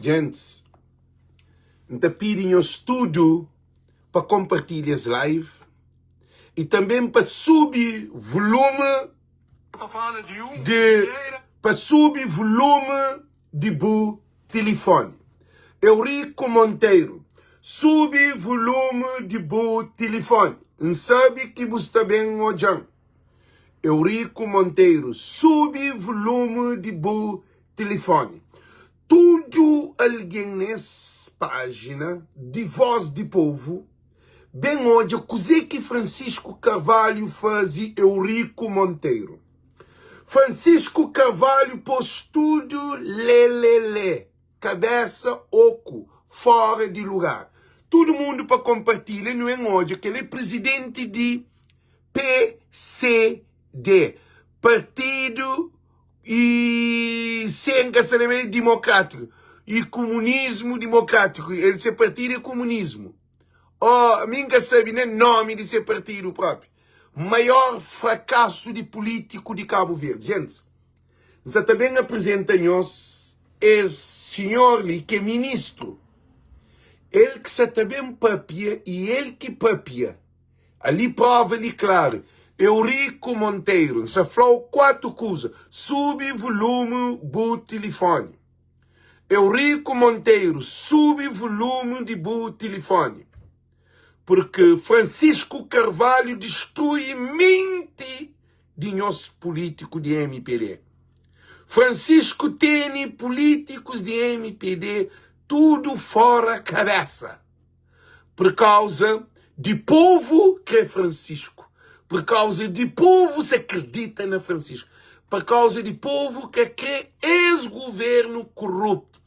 Gentis, N ta pidi nhos tudu pa konpartilha es live i tanben pa subi vulume di pa subi vulume di bu tilifoni. Eurico Monteiro, subi vulume di bu tilifoni. N sabe ki bu sta ben odja-m. Eurico Monteiro, subi vulume di bu tilifoni. Tudu algen nes pájina di Voz di Povu ben odja kuzê ki Francisco Carvalho faze Eurico Monteiro. Francisco Carvalho pôs tudu lelele, kabésa oku, fóra di lugar. Tudu mundu pa konpartilha nu en odja kel é prizidenti di PCD, Partidu i sen ka sa lembra dimokrátiku i kumunismu dimokrátiku el se partidu é kumunismu oh mi nka sabe nen nomi di se partidu propi maior frakasu di pulítiku di Kabu Verdi gentis N sa ta ben aprizenta nhos es sinhor li ki é ministru el ki sa ta ben papia i el ki papia Ali prova li klaru. Eurico Monteiro, N sa fla-u 4 kuza, subi vulumu bu tilifoni. Eurico Monteiro, subi vulumu di bu tilifoni. Purki Francisco Carvalho distrui menti di nhos pulítiku di mpd. Francisco tene pulítikus di mpd tudu fora kabesa. Por kauza di povu kre Francisco Por kauza di povu sa kridita na Francisco Por kauza di povu ka kre es guvernu koruptu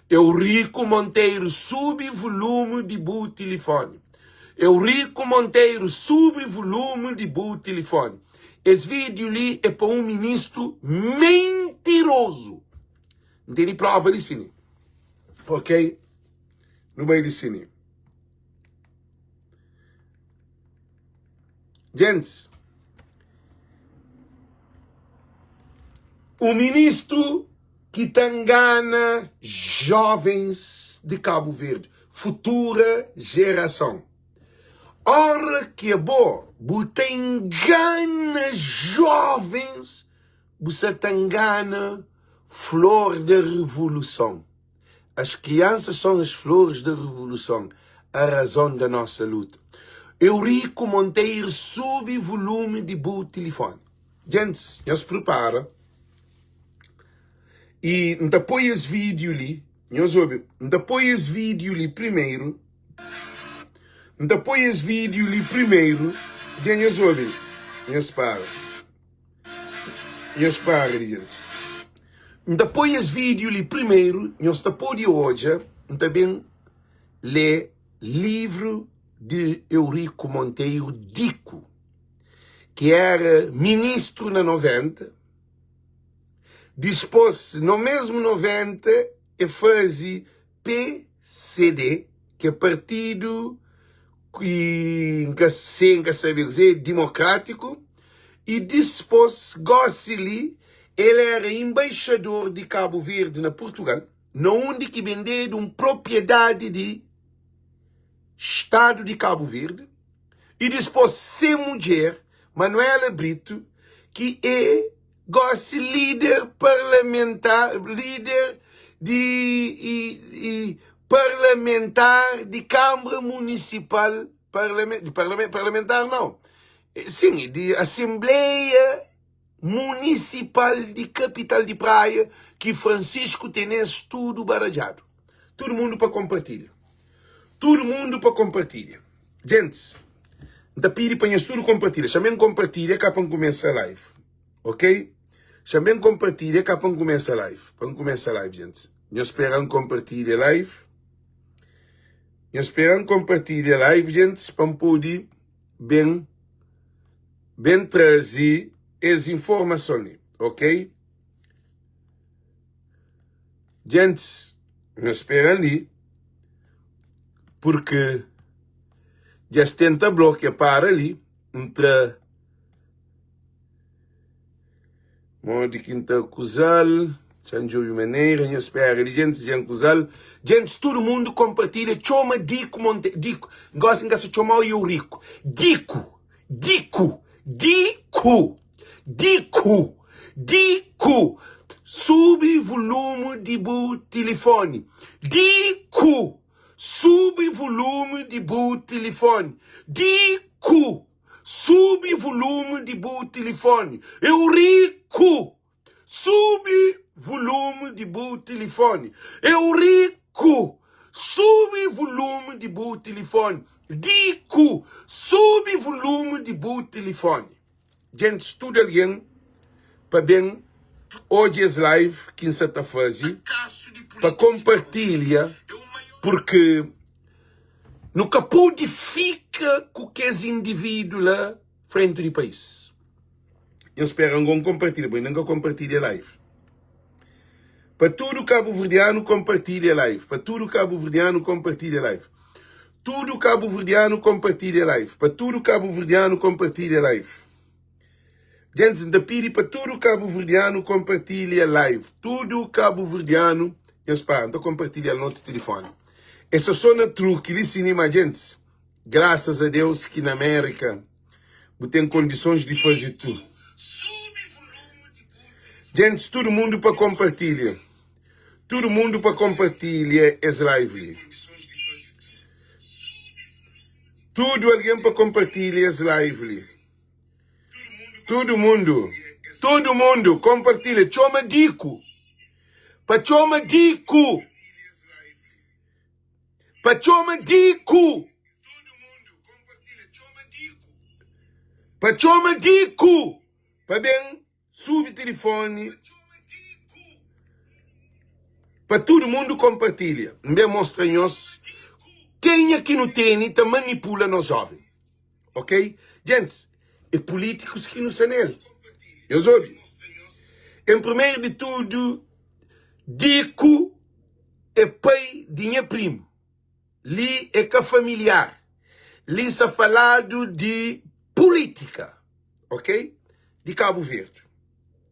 Eurico Monteiro subi vulumu di bu tilifoni Eurico Monteiro subi vulumu di bu tilifoni Es vídiu li é pa un ministru mentirozu N tene prova di si Ok. Nu bai di sini. Gentis, un ministru ki ta ngana jovens di Kabu Verdi, futura jerason. Ora ki abo bu ta ingana jovens, bu sa ta ngana flor da revoluson. As crianças são as flores da revolução, a razão da nossa luta. Eurico Monteiro subi volume di bu tilifone. Gentis, nhos prepara i N ta poi es vídeo li, nhos obi, N ta poi es vídeo li primeiro, N ta poi es vídeo li primeiro, dja nhos obi, nhos para. Nhos para di djenti. N ta poi es vídiu li primeru, nhos ta pode odja. N ta ben lé livru di Eurico Monteiro Dico, ki éra ministru na 90. Dispôs, no mesmu 90, e faze PCD, ki é Partidu ki N ka se, N ka sabe kuzê, Dimokrátiku, i dispôs, gósi li, el éra inbaixador di Kabu Verdi na Purtugal, na undi ki bendedu un propriedadi di Stadu di Kabu Verdi, i dispôs se mudjer, Manuela Brito, ki é Gosi lider parlamentar, lider di i, i parlamentar di Kambra Munisipal, parlament, di parlament, parlamentar nau, sin, di Asenbleia Munisipal di Kapital di Praia, ki Francisco tene-s tudu baradjadu. Tudu mundu pa konpartilha. Tudu mundu pa konpartilha. Gentis, N ta pidi pa nhos tudu konpartilha. Xa-m ben konpartilha ka pa N kumesa live. Ok? Xa-m ben konpartilha ka pa N kumesa live. Pa N kumesa live, gentis. Nhos spera N konpartilha live. Nhos spera N konpartilha live, gentis, pa N pode ben ben traze es informason li. Ok? Gentis, nhos spera-m li, purki dja es tenta blokia para li. N tra modi ki N ta akuza-l. Txan djobi manera nho spera li djentis djan kuzal djentis tudu mundu konpartilha txoma Diku Monte Diku gosi nka sa txomau Eurico Diku Diku Diku Diku Diku subi vulumu di bu tilifoni Diku subi vulumu di bu tilifoni Diku subi vulumu di bu tilifoni Eurico Subi vulume di bu tilifoni. Euriku, Subi vulume di bu tilifoni. Diku, Subi vulume di bu tilifoni. Djentis tudu algen pa ben odja es live ki N sa ta faze pa konpartilha purki nu ka pode fika ku kes individu la frenti di país. Nhos spera ngon konpartilha bo inda nka konpartilha live pa tudu kabuverdianu konpartilha live pa tudu kabuverdianu konpartilha live tudu kabuverdianu konpartilha live pa tudu kabuverdianu konpartilha live Gentis nta pidi pa tudu kabuverdianu konpartilha live tudu kabuverdianu nhos para nta konpartilha al notu tilifoni é so so na truki li sinima gentis Graças a Deus ki na América bu tem condições di faze tudo. Gentes tudo mundo pa compartilha. Tudo mundo pa compartilha es live li. Tudo alguém pa compartilha es live li. Tudo mundo, tudo mundo compartilha. Txoma Dico. Pa txoma Dico. Pa txoma Diku. Pa txoma Diku. Pa ben subi tilifoni. Pa tudu mundu konpartilha. N ben mostra nhos kenha ki nu tene ta manipula nos joven. Ok? Gentis, é pulítikus ki nu sta nel. Nhos obi? En primeru di tudu, Diku é pai di nha primu. Li é ka familiar. Li sa faladu di pulítika, ok? Di Kabu Verdi.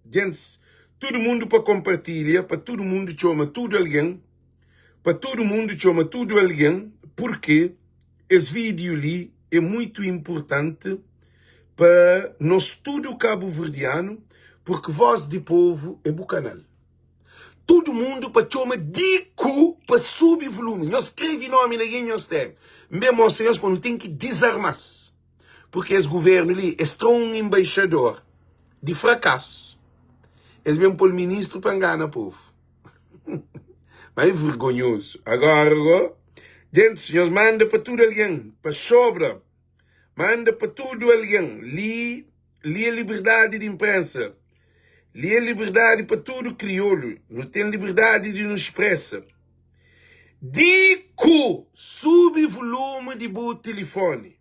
Gentis, tudu mundu pa konpartilha, pa tudu mundu txoma tudu algen, pa tudu mundu txoma tudu algen, purki es vídiu li é muitu inpurtanti pa nos tudu kabuverdianu, purki Vós di Povu é bu kanal. Tudu mundu pa txoma di ku pa subi vulumi. Nhos skrevi nomi na gen nhos ten. N ben mostra nhos pa nu ten ki dizarma-s. Purki es guvernu li, es tra un enbaixador di frakasu, es ben pô-l ministru pa ngana povu. Ma é vergonhozu. Agora go, gentis, nhos manda pa tudu algen, pa sobra, manda pa tudu algen. Li, li é liberdadi di inprensa. Li é liberdadi pa tudu kriolu. Nu ten liberdadi di nu spresa. Di ku subi vulume di bu tilifoni.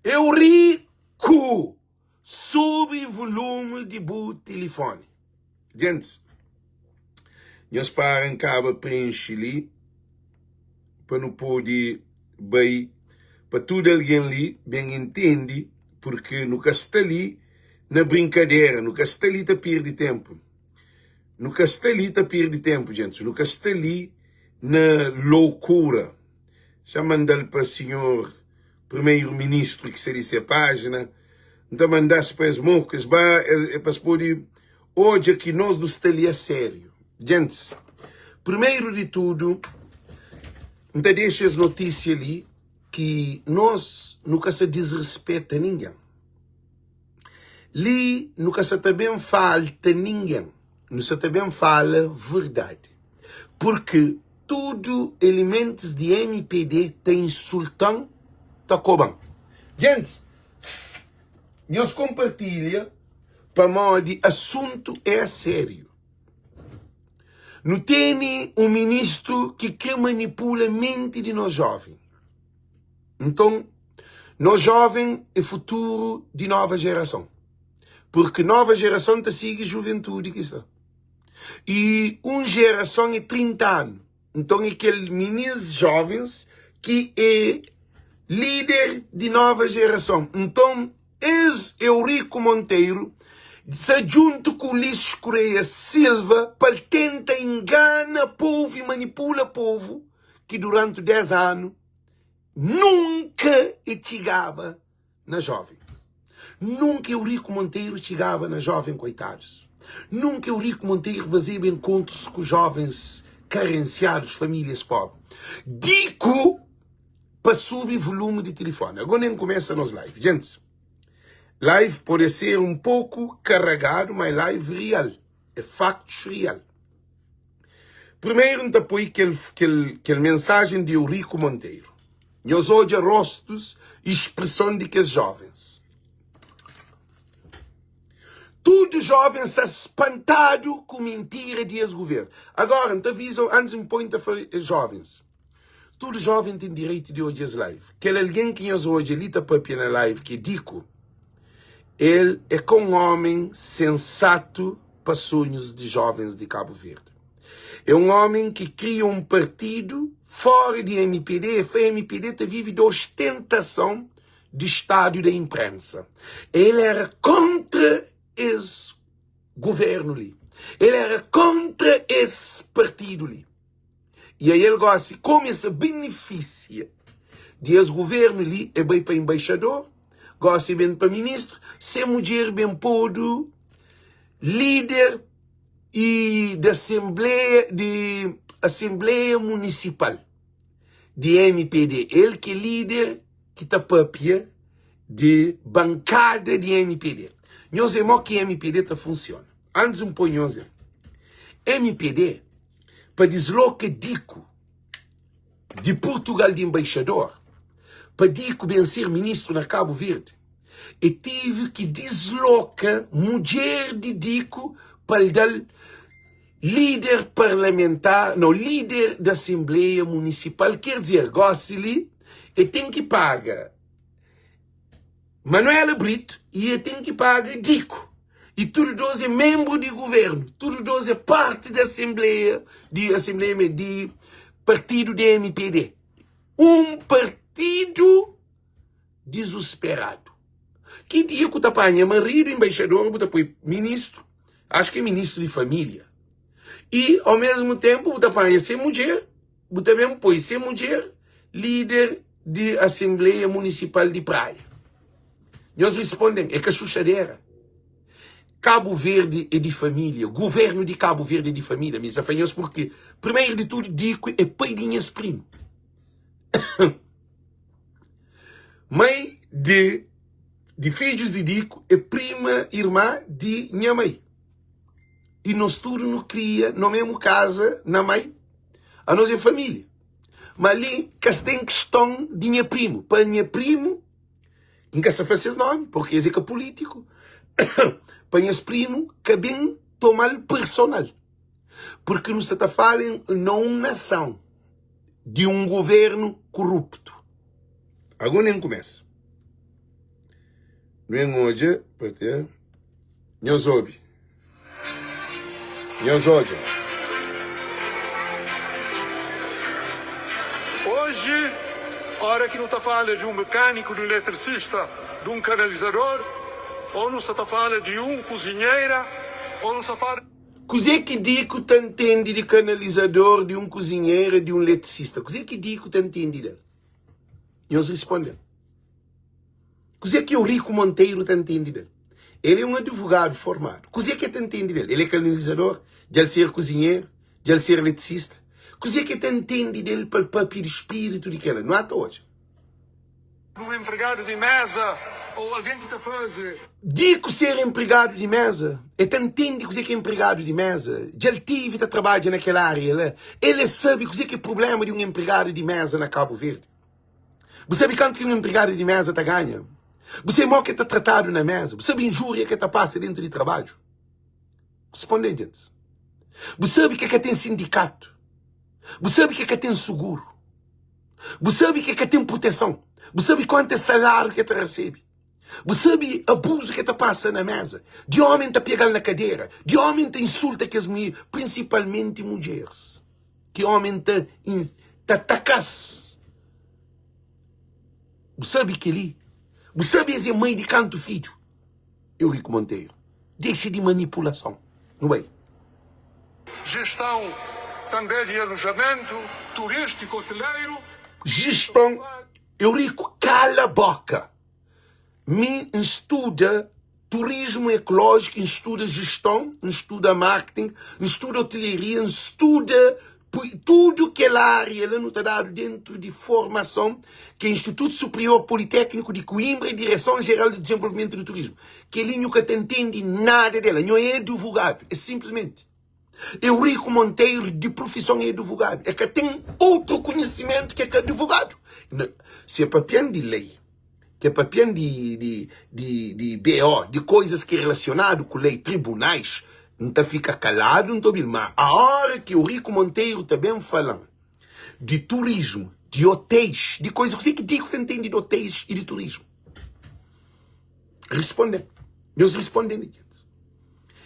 Eu ri ku subi vulume di bu tilifoni. Gentis, nhos para N kaba prenxe li pa nu pode bai pa tudu algen li ben intende purki nu ka sta li na brinkadera, nu ka sta li ta pirdi tenpu. Nu ka sta li ta pirdi tenpu, gentis, nu ka sta li na loukura. Já manda-l pa sinhor primeiro ministro ki sta di se pájina. N ta manda-s pa es moku, es ba, pa es pode odja ki nos nu sta li a sériu. Gentis, primeiro di tudu, N ta dexa es notísia li ki nos nu ka sa disrespeta ningen. Li nu ka sa ta ben falta ningen, nu sa ta ben fala verdadi. Purki tudu elementus di mpd ta insulta-m, ta koba-m. Gentis, nhos konpartilha pamodi asuntu é a sériu. Nu tene un ministru ki kre manipula menti di nos joven. Nton, nos joven é futuru di nova jerason. Purki nova jerason ta sigi juventudi ki sta. I un jerason é 30 anu. Nton, é kel minis jovens ki é lider di nova jerason. Nton, es Eurico Monteiro. Sa djuntu ku Ulisses Correia Silva pa el tenta ingana povu i manipula povu ki duranti 10 anu nunka e txigaba na joven. Nunka Eurico Monteiro txigaba na joven koitadus. Nunka Eurico Monteiro fazeba enkontrus ku jovens karensiadus, famílias pobri. Di ku pa subi volume di tilifoni. Agora nem kumesa nos live. Gentis, live pode ser um pouco carregado, mas live real. É factos real. Primeiro N ta poi kel, kel, kel mensagem di Eurico Monteiro. Nhos odja rostus e expressão di kes jovens. Tudu jovens sta spantadu ku mintira di es governo. Agora, N ta avisa, antes N poi N ta fla jovens. Tudu joven ten direitu di odja es live. Kel algen ki nhos odja li ta papia na live ki é Diku, el é ka un omen sensatu pa sonhus di jovens di Kabu Verdi. É un omen ki kria un partidu fora di mpd, e fla mpd ta vive di ostentason di stadu da inprensa. El era kontra es guvernu li. El era kontra es partidu li. I ael gosi, komu el sta benefisia di es guvernu li, el bai pa enbaixador, gosi el ben pa ministru, se mudjer ben podu lider i di asenbleia di asenbleia munisipal di mpd, el ki é lider ki ta papia di bankada di mpd. Nhos é mo ki mpd ta funsiona. Antis N poi nhos el. Mpd pa disloka Diku di Purtugal di enbaixador pa Diku ben ser ministru na Kabu Verdi, e tive ki disloka mudjer di Diku pa el da-l lider parlamentar, nau, lider di asenbleia munisipal, ker dizer, gosi li e ten ki paga Manuela Brito i e ten ki paga Diku. I tudu dos é menbru di guvernu, tudu dos é parti di asenbleia, di asenbleia me, di partidu di mpd. Un partidu dizusperadu. Ki dia ku ta panha maridu enbaixador bu ta poi ministru, acho ki é ministru di familia, i ao mesmu tenpu bu ta panha se mudjer, Bu ta ben poi se mudjer lider di Asenbleia Munisipal di Praia? Nhos risponde-m, é ka xuxadera. Kabu Verdi é di família, Guvernu di Kabu Verdi é di família. Mi sa fla nhos purki, primeru di tudu, Diku é pai di nhas primu. Mai di di fidjus di Diku é prima irma di nha mai. I nos tudu nu kria no mesmu kaza na mai. Anos é família. Ma li ka sta en kiston di nha primu. Pa nha primu, N ka sta fla ses nomi, purki es é ka pulítiku, pa nhas primu ka ben toma-l personal. Purki nu sta ta fala na un nason di un guvernu kuruptu. Ago nen kumesa. Nu en odja, nhos obi. Nhos odja. Oji, ora ki nu ta fala di un mekaniku, di un eletricista, di un kanalizador, o nu sa ta fala di un kuzinhera, o nu sa fala. Kuzê ki Diku ta ntende di kanalizador, di un kuzinhera, di un letricista? Kuzê ki Diku ta ntende del? Nhos risponde-m. Kuzê ki Eurico Monteiro ta ntende del? El é un advogadu formadu. Kuzê ki el ta ntende del? El é kanalizador? Dja el ser kuzinheru? Dja el ser eletricista? Kuzê ki el ta ntende del pa el papia di spiritu di kela? Nu ata odja. Un enpregadu di méza ô algen ki ta faze. Di ku ser enpregadu di méza. El ta ntende kuzê ki é enpregadu di méza. Dja el tive ta trabadja na kel ária la. El é sabe kuzê ki é prubléma di un enpregadu di méza na Kabu Verdi. Bu sabe kantu ki un enpregadu di méza ta ganha? Bu sabe modi ki el ta tratadu na méza? Bu sabe injúria ki el ta pasa déntu di trabadju? Responde-m, gentis. Bu sabe ki el ka ten sindikatu? Bu sabe ki el ka ten suguru? Bu sabe ki el ka ten proteson? Bu sabe kantu é saláriu ki el ta resebe? Bu sabe abuzu ki el ta pasa na méza? Di ómi ta pega-l na kadera, di ómi ta insulta kes mulher, prinsipalmenti mudjeris. Ki ómi ta ta ataka-s. Bu sabe kel-li? Bu sabe es é mai di kantu fidju? Eurico Monteiro. Dexa di manipulason. Nu bai. Gestão tanbê di alojamentu turístiku hoteleiro. Gestão, Eurico kala boka. Mi N studa turismu ekolójiku, N studa jeston, N studa marketing, N studa hoteleria, N studa tudu kel ária la nu ta dadu dentu di formason ki é Instituto Superior Politécnico de Coimbra e Direção Geral de Desenvolvimento do Turismo. Kel-li nhu ka ta ntende nada dela. Nhu é advogadu, é sinplismenti. Eurico Monteiro di profison é advogadu. É ka ten outru konhisimentu ki é ka advogadu. Si é papian di lei, ki é papian di, di, di, di BO, di koizas ki é relasionadu ku lei, tribunais, N ta fika kaladu, N ta obi-l. Ma a óra ki Eurico Monteiro ta ben fala-m di turismu, di otéis, di koizas, kuzê ki Dico ta ntende di otéis i di turismu? Responde-m. Nhos responde-m.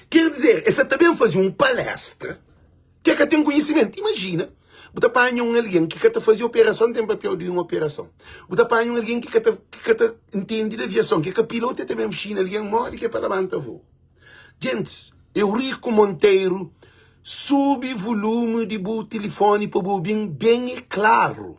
Ker dizer, el sa ta ben faze un palestra ki el ka ten konhisimentu. Imajina, bu ta panha un algen ki ka ta faze operason, ten papel di un operason. Bu ta panha un algen ki ka ta, ki ka ta ntende di aviason, ki é ka pilotu, el ta ben nxina algen modi ki é pa labanta voo. Gentis, Eurico Monteiro, subi volumi di bu tilifoni pa bu obi-m ben i klaru,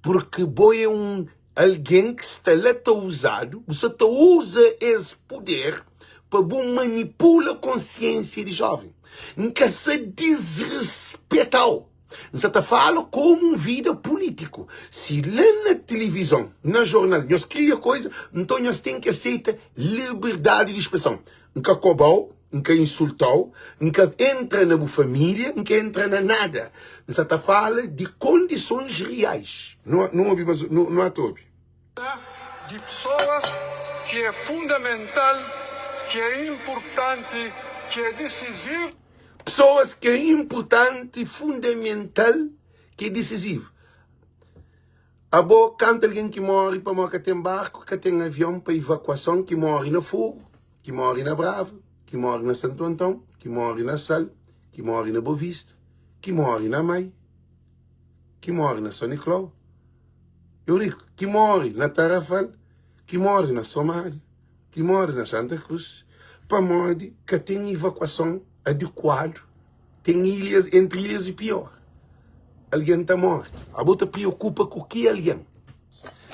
purki bo é un Algen ki sta la ta uzadu, bu sta ta uza es puder pa bu manipula konsiensia di joven. N ka sa disrespeta-u, N sa ta fala komu un vida pulitiku. Si la na tilivizon, na jornal, nhos kria koiza, nton nhos ten ki aseita liberdadi di spreson. N ka koba-u, N ka insulta-u, N ka entra na bu família, N ka entra na nada. N sa ta fala di kondisons riais. Nu nu obi mas nu nu ata obi. Di pesoas ki é fundamental, ki é inpurtanti, ki é disizivu. Pesoas ki é inpurtanti, fundamental, ki é disizivu. Abo, kantu algen ki móre pamodi ka ten barku, ka ten avion pa ivakuason, ki móre na fogu, ki móre na Brava, ki móre na Santu Anton, ki móre na Sal, ki móre na Bovista, ki móre na Mai, ki móre na São Nicolau, Eurico, ki móre na Tarrafal, ki móre na Somália, ki móre na Santa Cruz, pamodi ka ten ivakuason adekuadu Ten ilhas, entri ilhas e pior. Algen ta morre. Abo ta preokupa ku ki algen?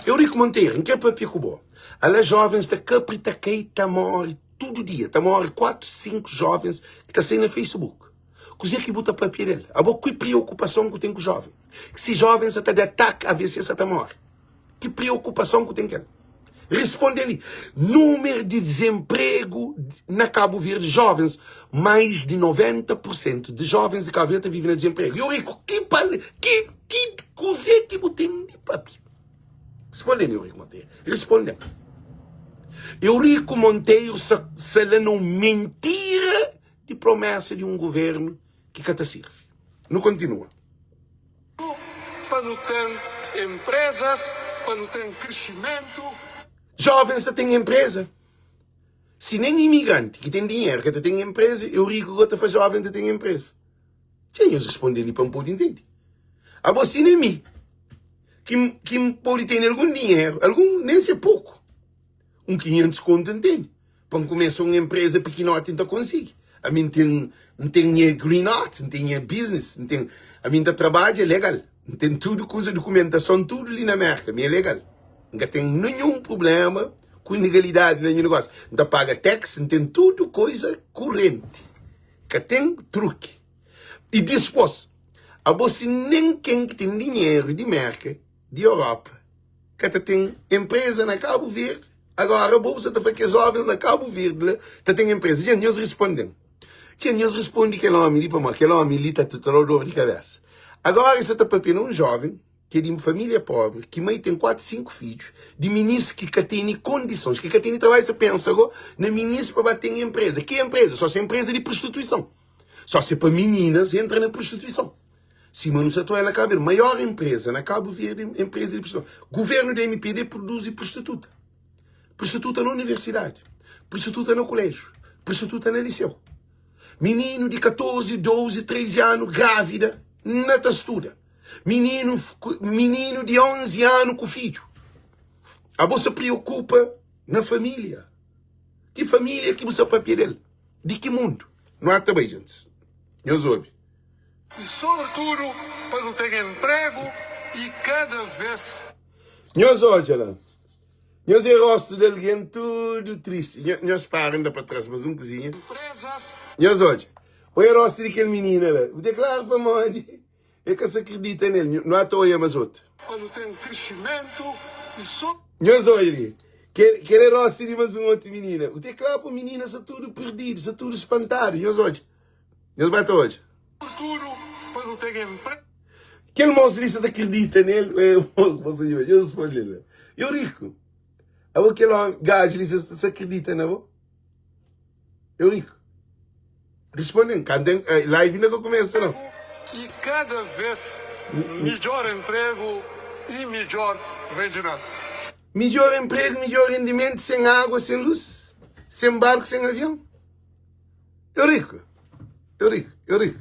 Eurico Monteiro, N kre papia ku bo. Ala jovens ta kapri, ta kai, ta morre tudu dia. Ta morre 4, 5 jovens ki ta sai na Facebook. Kuze ki bu ta papia del? Abo ki preokupason ku ten ku joven? Si jovens sa ta da atake, AVC sa ta morre. Ki preokupason ku ten kel? Responde li, Númeru di dizenpregu na Kabu Verdi, jovens, mais di 90 pur sentu di jovens di Kabu Verdi ta vive na dizenpregu. Eurico, ki pal, ki, ki, kuzê ki bu ten di papia? Responde-m, Eurico Monteiro. Responde-m. Eurico Monteiro sa, sa la na un mentira di promesa di un governu ki ka ta sirvi. Nu kontinua. Pa nu ten enprezas, pa nu ten krisimentu. Jovens ta ten enpreza? Si nen imigranti ki ten dinheru ka ta ten enpreza, eu riku go ta fla joven ta ten enpreza? Txeu nhos responde li pa N pode ntende. Abo si nen mi ki ki N pode tene algun dinheru, algun nen se poku, un 500 kontu N tene. Pa N kumesa un enpreza pikinoti N ta konsigi. Ami N ten N ten nha green art, N ten nha business, N ten ami N ta trabadja legal, N ten tudu kuza, dukumentason tudu li na Merka, mi é legal. N ka ten ninhun prubléma ku ilegalidadi na nha negósiu. N ta paga tax, N ten tudu koza kurenti, ka ten truki. I dispôs, abo si nen ken ki ten dinheru di Merka, di Europa, ka ta ten empresa na Cabo Verde, agora bo bu sa ta fla kes jovens na Cabo Verde la ta ten empresa. Dja nhos responde-m. Dja nhos responde kel omi li pamodi kel omi li ta ta da-u dor di kabesa. Agora el sa ta papia na un joven ki é di familia pobri, ki mai ten 4, 5 fidju, di minis ki ka tene kondisons, ki ka tene trabadju, sa pensa go na minis pa ba ten empresa. Ki empresa? Só se empresa di prostituison. Só se pa mininas entra na prostituison. Sima nu sa ta oia na Kabu Verdi, maior enpreza na Kabu Verdi é enpreza di prostituta. Guvernu di MPD produzi prostituta. Prostituta na universidadi, prostituta na kulejiu, prostituta na liseu. Mininu di 14, 12, 13 anu grávida na ta studa. Mininu, mininu di 11 anu ku fidju. Abo sa preokupa na família. Ki família ki bu sa papia del? Di ki mundu? Nu ata bai, gentis. Nhos obi. I sobretudu pa nu ten enpregu i kada ves. Nhos odja la. Nhos é rostu di algen tudu tristi. Nhos para inda pa tras mas un kuzinha. Nhos odja. Oia rostu di kel minina la. Bu deklara pamodi e ka sa kridita nel. Nu ata oia mas otu. Pa nu ten krisimentu i so. Nhos oia li. Kel é rostu di mas un otu minina. Bu deklara pa minina sta tudu perdidu, sta tudu spantadu. Nhos odja. Nhos ba ta odja. Tudu pa nu ten enpregu. Kel mosu li sa ta kridita nel. Nhos responde-l la. Euriku, abo kel omi, gaju li sa sa kridita na bo? Euriku, responde-m, kantu en, live inda ka kumesa nau. I kada ves midjor enpregu i midjor rendimentu. Midjor enpregu, midjor rendimentu, sen agua, sen lus, sen barku, sen avion. Eurico, Eurico, Eurico,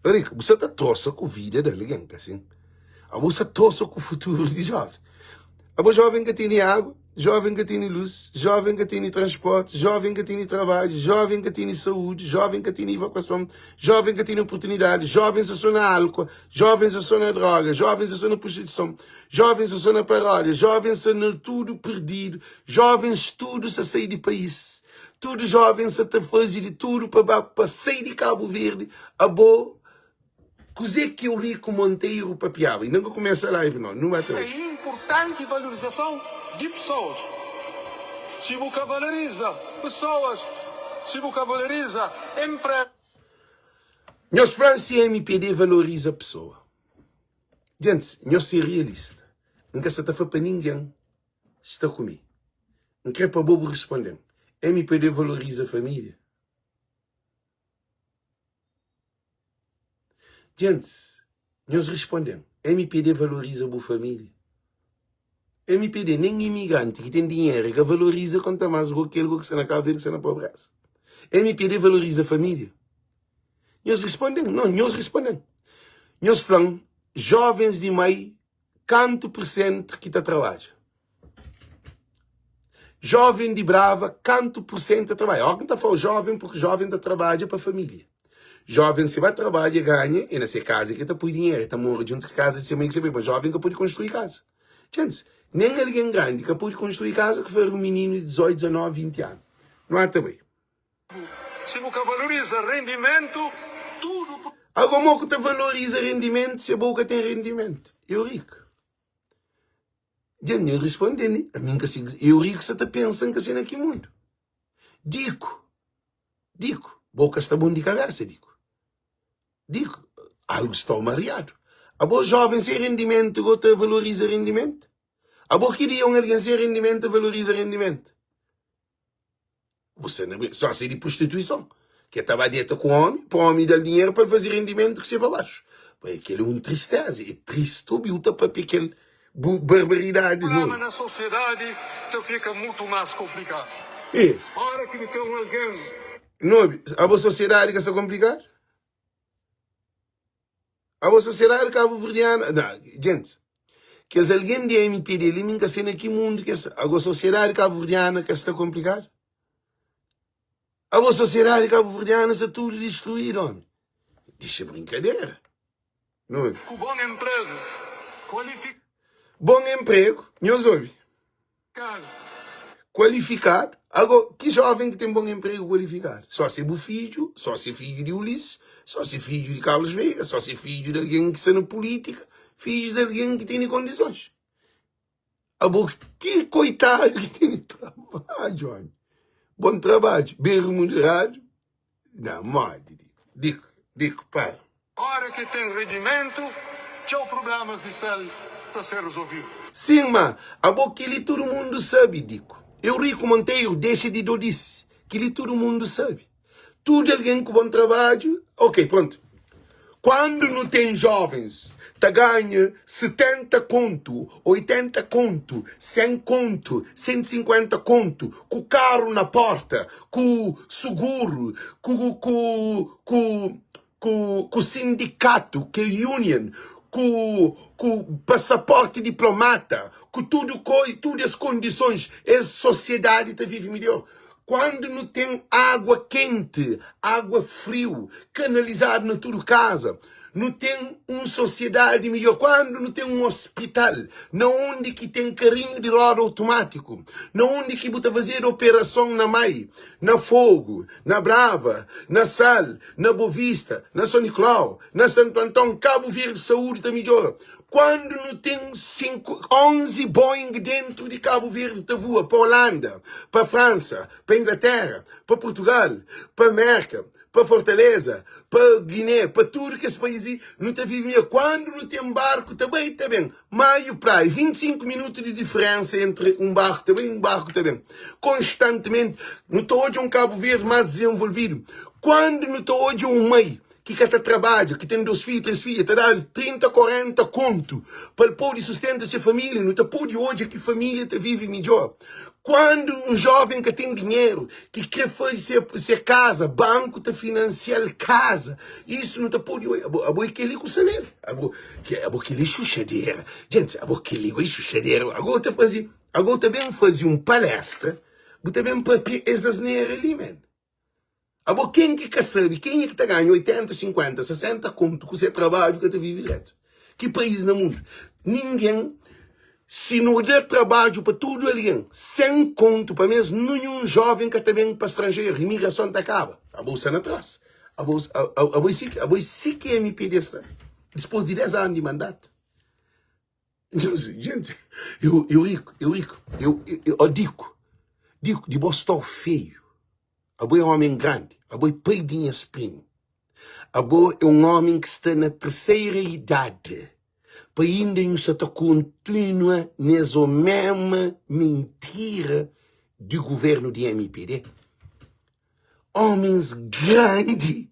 Eurico, bu sa ta trosa ku vida di algen, ka sin? Abo sa trosa ku futuru di joven. Abo joven ka tene agu, joven ka tene lus, joven ka tene transporti, joven ka tene trabadju, joven ka tene saúdi, joven ka tene evakuason, joven ka tene oportunidadi, joven sa so na álkua, joven sa so na droga, joven sa so na prostituison, joven sa so na paródia, joven sa na tudu perdidu, jovens tudu sa sai di país. Tudu joven sa ta faze di tudu pa ba pa sai di Kabu Verdi. Abo, kuze ki Eurico Monteiro papiaba? Inda N ka kumesa live no, nu ba ta É obi. inpurtanti valorizason di pesoas. Si bu ka valoriza pesoas, si bu ka valoriza enpre. Nhos fla-m si mpd valoriza pesoa. Gentis, nhos ser realista. N ka sa ta fla pa ningen sta ku mi. N kre pa bo bu responde-m. Mpd valoriza família? Gentis, nhos responde-m. Mpd valoriza bu família? Mpd, nen imigranti ki ten dinheru e ka valoriza konta más go kel go ki sta na Kabu Verdi ki sta na pobreza. Mpd valoriza família? Nhos responde-m. Non, nhos responde-m. Nhos fla-m, jovens di mai Kantu pursentu ki ta trabadja? Joven di Brava, kantu pursentu ta trabadja? Óki N ta fla joven, purki joven ta trabadja pa família. Joven si ba trabadja e ganha, e na se kaza ki ta pui dinheru, e ta mora djuntu ku kaza di se mai ku se pai, ma joven ka pudi konstrui kaza. Djentis, nen algen grandi ka pudi konstrui kaza ki fari un mininu di 18, 19, 20 anu. Nu ata bai. Si bu ka valoriza rendimentu, tudu pa. Ago mo ku ta valoriza rendimentu se bo ka ten rendimentu? Eurico. Dja nha risponde ni, ami nka si Eurico sa ta pensa nka si na ki mundu. Diku, Diku, bo ka sta bon di kabesa Diku. Diku, algu sta mariadu. Abo joven sen rendimentu go ta valoriza rendimentu? Abo ki dia un algen sen rendimentu ta valoriza rendimentu? Bu sta na brinka. Só se di prostituison. Ke ta ba deta ku omi, pa omi dal dinheru pa el faze rendimentu ki se pa baxu. Pa é kel é un tristeza. É triste obi-u ta papia kel bu barbaridadi. Problema na sosiedadi ta fika mutu mas konplikadu. E. Ora ki nu ten un algen. Nu obi, abo sosiedadi ka sta konplikadu? Abo sosiedadi kabuverdiana, na, gentis, kes algen di mpd li mi nka se na ki mundu ki es sta. Ago sosiedadi kabuverdiana ka sta konplikadu? Abo sosiedadi kabuverdiana sta tudu distruidu, omi. Dixa brinkadera. Nu obi. Ku bon enpregu, kualifikadu. Bon enpregu, nhos obi. Kualifikadu. Ago, ki joven ki ten bon enpregu kualifikadu? Só si é bu fidju, só si é fidju di Ulisses, só si é fidju di Carlos Veiga, só si é fidju di algen ki sta na pulítika, fidju di algen ki tene kondisons. Abo, ki koitadu ki tene trabadju, omi? Bon trabadju, ben remuneradu? Na, modi? Diku, diku, para. Ora ki ten rendimentu, txeu prublémas di sel ta ser rezovidu. Sim, ma abo keli tudu mundu sabi, Diku. Eurico Monteiro dexa di dodisi. Keli tudu mundu sabi. Tudu algen ku bon trabadju, ok, prontu. Kuandu nu ten jovens ta ganha 70 kontu, 80 kontu, 100 kontu, 150 kontu, ku karu na porta, ku suguru, ku ku ku ku ku sindikatu, ke union, ku ku pasaporti diplomata, ku tudu koi, tudu es kondisons, es sosiedadi ta vivi midjor. Kuandu nu ten agua kenti, agua friu, kanalizadu na tudu kaza, nu ten un sosiedadi midjor. Kuandu nu ten un ospital na undi ki ten karinhu di roda otomátiku, na undi ki bu ta fazedu operason na Mai, na Fogu, na Brava, na Sal, na Bovista, na Son Niklau, na Santu Anton, Kabu Verdi saúdi ta midjora. Kuandu nu ten 5, 11 Boeing dentu di Kabu Verdi ta vua pa Holanda, pa Fransa, pa Inglaterra, pa Portugal, pa Merka, pa Fortaleza, pa Guiné, pa tudu kes país li, nu ta vive midjor. Kuandu nu ten barku ta bai ta ben, Maio Praia, 25 minutu di diferensa entri un barku ta bai un barku ta ben. Konstantimenti nu ta odja un Kabu Verdi más dizenvolvidu. Kuandu nu ta odja un mai ki ka ta trabadja, ki ten 2 fidju, 3 fidja, ta dadu 30, 40 kontu pa el pode sustenta se família, nu ta pode odja ki família ta vive midjor. Kuandu un jóven ka ten dinheru, ki krê faze se, se kaza, banku ta finansia-l kaza. Isu nu ta pode odja. Abo, abo é kel-li ku sta nel. Abo, ke, abo kel-li é xuxadera. Djentis, abo kel-li é xuxadera. Ago ta faze, ago ta ben faze un palestra, bu ta ben papia es asnera li, men. Abo ken ki ka sabe kenha ki ta ganha 80, 50, 60 kontu ku se trabadju ka ta vive dretu? Ki país na mundu? Ningen si nu da trabadju pa tudu algen 100 kontu pa mes ninhun joven ka ta ben pa stranjeru, imigrason ta kaba. Abo sta na tras. Abo abo é si ki MPD sta dispos di 10 anu di mandatu. Gente, eu, eu rico, eu rico, eu, eu, eu digo, digo, di bo sta feio. Abo é homem grande, abo é pai de nhas primo. Abo é um homem que está na terceira idade. Pa ainda nhu sa ta continua nes o mesma mentira de governo de MPD. Homens grande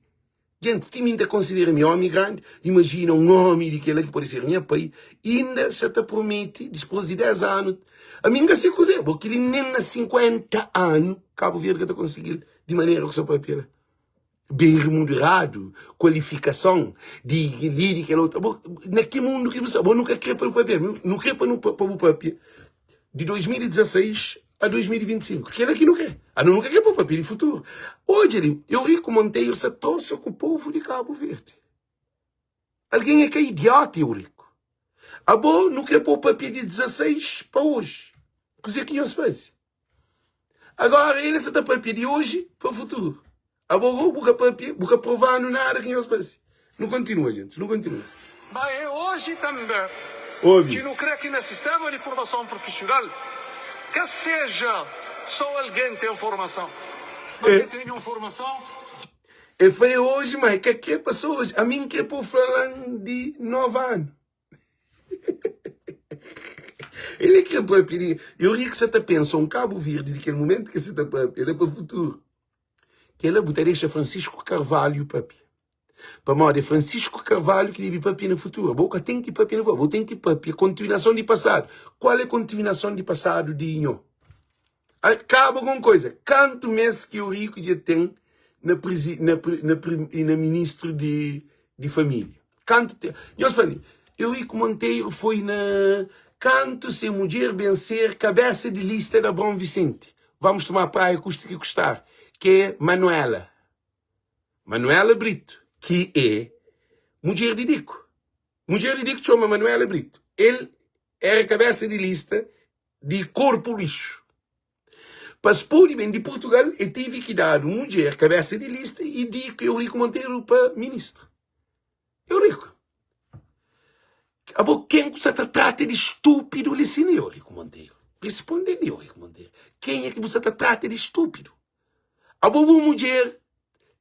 Gente, ti mi N ta konsidera mi omi grandi, imajina un omi di kel-la ki pode ser nha pai, inda sa ta promete dispôs di 10 anu. Ami N ka se kuzê, bo kel-li nen na 50 anu Kabu Verdi ka ta konsigi-l di manera ku sa papia la. Ben remuneradu, kualifikason di kel-li, di kel otu. Bo, na ki mundu ki bu sta? Bo nu ka kre pa bu papia, nu kre pa nu pa bu papia di 2016 a 2025. Kel-la ki nu kre. Anu nu ka kre pa papia di futuru. Odja li, Eurico Monteiro sa trosa ku povu di Kabu Verdi. Algen é ka idiota, Eurico. Abo nu kre pa papia di 16 pa oji. Kuzê ki nhos faze? Agora ele sa ta papia di oji pa futuru. Abo go bu ka papia, bu ka provanu nada ki nhos fase. Nu kontinua, gentis, nu kontinua. Ma é oji tanbe Obi. ki nu kre ki na sistema di formason profisional ka seja so algen ten formason, ma É. ke tene un formason. E fla é oji, ma e ka kre pa so oji. Ami N kre pa bu fla lan di novu anu. El é kre papia di. Eurico sa ta pensa un Kabu Verdi di kel momentu ki el sa ta papia, el é pa futuru. Kela bu ta dexa Francisco Carvalho papia. Pamodi é Francisco Carvalho ki debe papia na futuru. Abo ka ten ki papia na futuru, abo ten ki papia kontinuason di pasadu. Kual é kontinuason di pasadu di nho? Kaba ku un koisa, kantu mes ki Eurico dja ten na prisi, na, na, na ministru di, di família? Kantu te, nhos fla-m, Eurico Monteiro foi na kantu se mudjer ben ser kabesa di lista di Abraão Vicente. Vamos tomar praia custe que custar, que é Manuela. Manuela Brito, que é mudjer di Dico. Mudjer di Dico txoma Manuela Brito. El era kabesa di lista di korpu lixu. Pa es pode ben di Purtugal, e tive ki dadu mudjer kabesa di lista i Dico Eurico Monteiro pa ministru. Eurico, abo ken ku sa ta trata di stúpidu li sin? Eurico Monteiro risponde li, Eurico Monteiro, kenha ki bu sa ta trata di stúpidu? Abo bu mudjer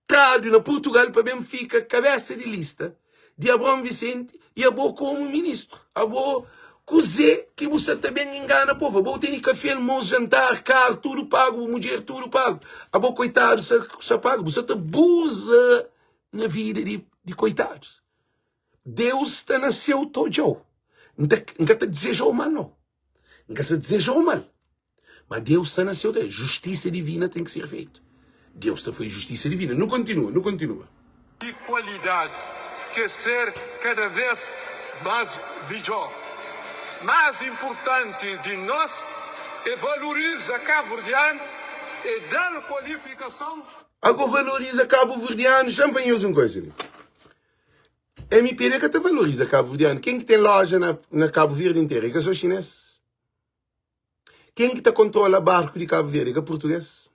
tradu na Purtugal pa ben fika kabesa di lista di Abraão Vicente i abo komu ministru. Abo kuze ki bu sa ta ben ingana povu? Abo tene kafe, almosu, jantar, karu, tudu pagu, bu mudjer tudu pagu. Abo koitadu sa, sa pagu. Bu sa ta buza na vida di, di koitadus. Deus sta na seu ta odjau. N ta, N ka ta dizejau mal nau. N ka sta dizejau mal. Ma Deus sta na seu ta Justisa divina ten ki ser fetu. Deus ta faze justisa divina. Nu kontinua, nu kontinua. Di kualidadi ke ser kada vez mas midjor. Mas inpurtanti di nos é valoriza kabuverdianu. E da-l kualifikason. Ago valoriza kabuverdianu, xa-m fla nhos un koisa li. MPD ka ta valoriza kabuverdianu. Ken ki ten loja na, na Kabu Verdi interu? É ka so xinês? Ken ki ta kontrola barku di Kabu Verdi? É ka purtugês?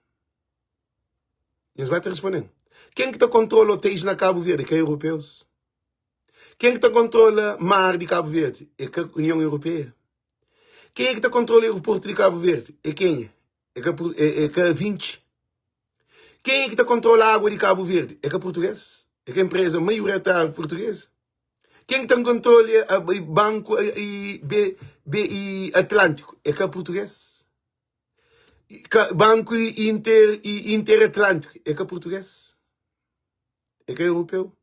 Nhos ba ta responde-m. Ken ki ta kontrola otéis na Kabu Verdi? É ka europeus? Ken ki ta kontrola mar di Kabu Verdi? É ka Union Europeia? Ken ki ta kontrola aeroportu di Kabu Verdi? É kenha? É ka, é, é ka 20? Quem é que ta controla água de Cabo Verde? É ka português? É ka empresa maioritária portuguesa? Quem que ta controla a, banco e B, B e Atlântico? É ka português? Ka, banco Inter e Interatlântico? É ka português? É ka europeu?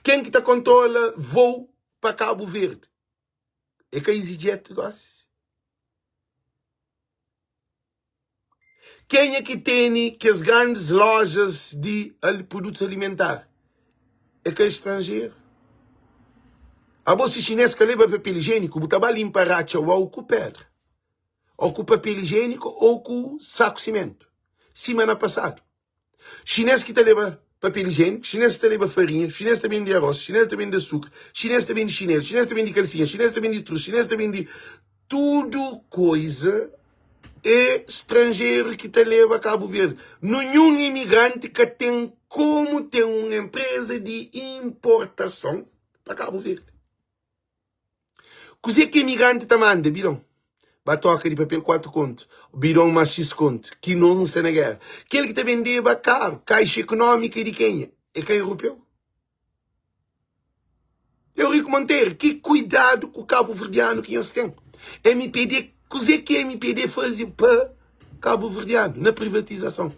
Quem que ta controla voo pa Cabo Verde? É ka EasyJet gosi? Kenha ki tene kes grandes lojas di produtos alimentar? É ka estranjeru? Abo si xinês ka leba papel higiênico, bu ta ba limpa ratxa uau ku pedra, ou ku papel higiênico ou ku saku simentu, sima na pasadu. Xinês ki ta leba papel ijiéniku, xinês ki ta leba farinha, xinês ta bende arroz, xinês ta bende asukra, xinês ta bende xinelu, xinês ta bende kalsinha, xinês ta bende trus, xinês ta bende tudu koiza. É stranjeru ki ta leba Kabu Verdi. Ninhun imigranti ka ten komu ten un enpreza di inportason pa Kabu Verdi. Kuzê ki imigranti ta manda? Bidon. Ba troka di papel 4 kontu. Bidon más X kontu. Ki nos nu sta na géra. Kel ki ta bendeba karu, kaixa ekonómika é di kenha? É ka europeu? Eurico Monteiro, ki kuidadu ku kabuverdianu ki nhos ten? MPD, kuzê ki MPD faze pa kabuverdianu na privatizason?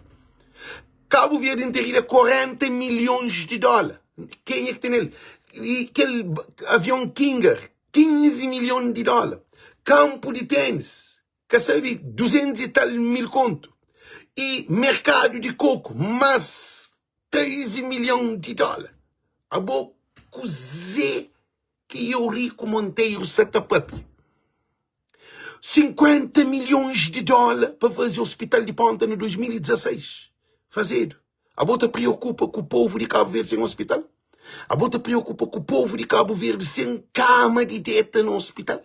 Kabu Verdi interu é 40 milhões di dóla. Kenha ki ten el? E kel avion Kinger, 15 milhon di dóla. Kampu di ténis, ka sabe, 200 e tal mil kontu. E merkadu di koku, más 13 milhon di dóla. Abo, kuzê ki Eurico Monteiro sa ta papia? 50 milhões di dóla pa faze hospital di Ponta na 2016. Fazedu. Abo ta preokupa ku povu di Kabu Verdi sen hospital? Abo ta preokupa ku povu di Kabu Verdi sen kama di deta na hospital?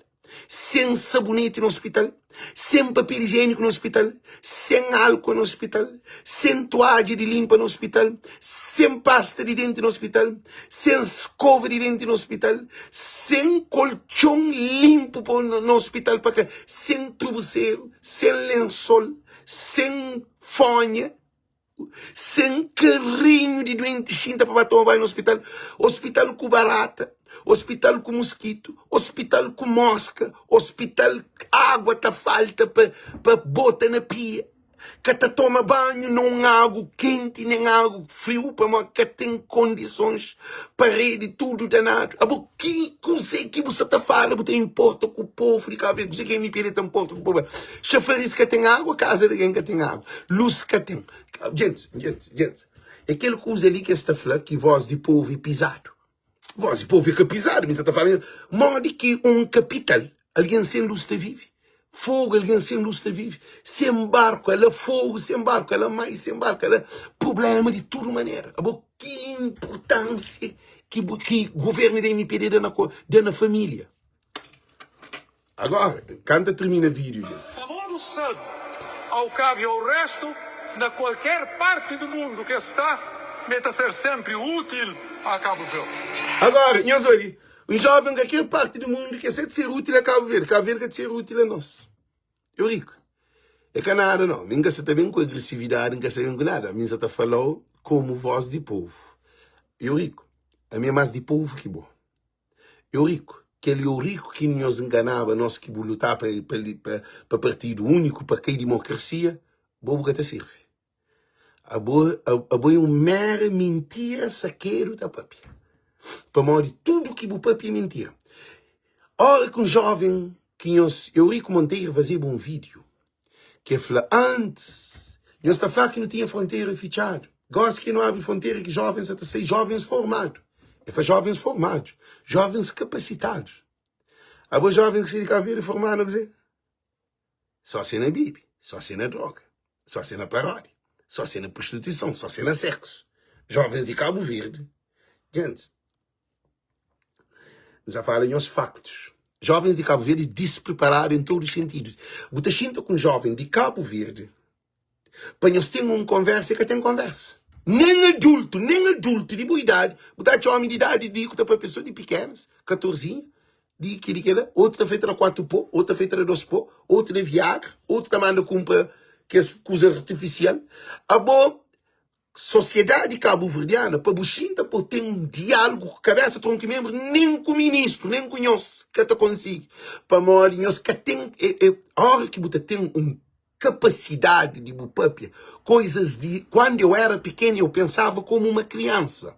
Sen saboneti na hospital? Sen papel higiênico na hospital? Sen álcool na hospital? Sen toalha di limpa na hospital? Sen pasta di denti na hospital? Sen skova di denti na hospital? Sen koltxon linpu pa na hospital pa ka sen trubuseru, sen lensol, sen fonha, sen karinhu di duenti xinta pa ba toma banhu na hospital, hospital ku barata, hospital ku muskitu, hospital ku moska, hospital agua ta falta pa pa bota na pia. Ka ta toma banhu na un agu kenti nen agu friu pamodi ka ten kondisons, paredi tudu danadu. Abo ki kuzê ki bu sa ta fala bu ta inporta ku povu di Kabu Verdi? Kuzê ki MPD ta inporta ku povu? Xafaris ka ten agu, kaza di algen ka ten agu, lus ka ten. Gentis, gentis, gentis, é kel kuza li ki es ta fla ki vós di povu é pizadu. Vós di povu é ka pizadu, mi sa ta fala modi ki un kapital algen sen lus ta vive, fogu algen sen lus ta vive, sen barku ela fogu, sen barku ela mai, sen barku ela problema di tudu manera. Abo ki inpurtansia ki bu ki guvernu di MPD da na da na familia? Agora, kanta termina vídeo, gente. Pamodi sabe, ao cabo e ao resto, na qualquer parte do mundo que está, me ta ser sempre útil a Cabo Verde. Agora, nhos oi, um jovem qualquer parte do mundo que aceita ser útil a Cabo Verde, Cabo Verde ka ser útil a nós. Eu rico. É ka nada não. Mi nka sa ta ben ku agressividade, nka sa ben ku nada. Mi sa ta falau como voz di povo. Eu rico. A mi é mais di povo que bo. Eurico, kel Eurico ki nhos nganaba nos ki bu lutá pa pa partidu úniku pa kai dimokrasia, bo bu ka ta sirvi. Abo abo é un mera mintira sakedu ta papia. Pamodi tudu ki bu papia é mintira. Ora ki un joven ki nhos Eurico Monteiro fazeba un vídeo ki el fla antis nhos ta fla ki nu tinha frontera fitxadu gosi ki nu abri frontera ki jovens sa ta sai jovens formadu el fla jovens formadu jovens kapasitadu abo jovens ki sai di Cabo Verde formadu na kuzê? Só se na bibi. Só se na droga, só se na paródia, só se na prostituição, só se na sexo. Jovens di Cabo Verde, gente, N sa fala nhos factos. Jovens di Cabo Verde dispreparado em todos os sentidos. Bu ta xinta ku um jovem di Cabo Verde pa nhos ten um conversa e ka ten conversa. Nem adulto, nem adulto di bu idade, bu ta atxa homi di idade di ku ta papia so di pikenas, katorzinha, di ki di kela, otu ta feita na 4 po, otu ta feita na 2 po, otu na Viagra, otu ta manda kumpra kes kuza artifisial. Abo Sosiedadi kabuverdiana pa bu xinta pa bu ten un diálugu ku kabésa tronku i menbru nen ku ministru nen ku nhos ka ta konsigi pamodi nhos ka ten óra ki bu ta ten un kapasidadi di bu pâpia koizas di kuandu eu éra pikenu eu pensava komu uma kriansa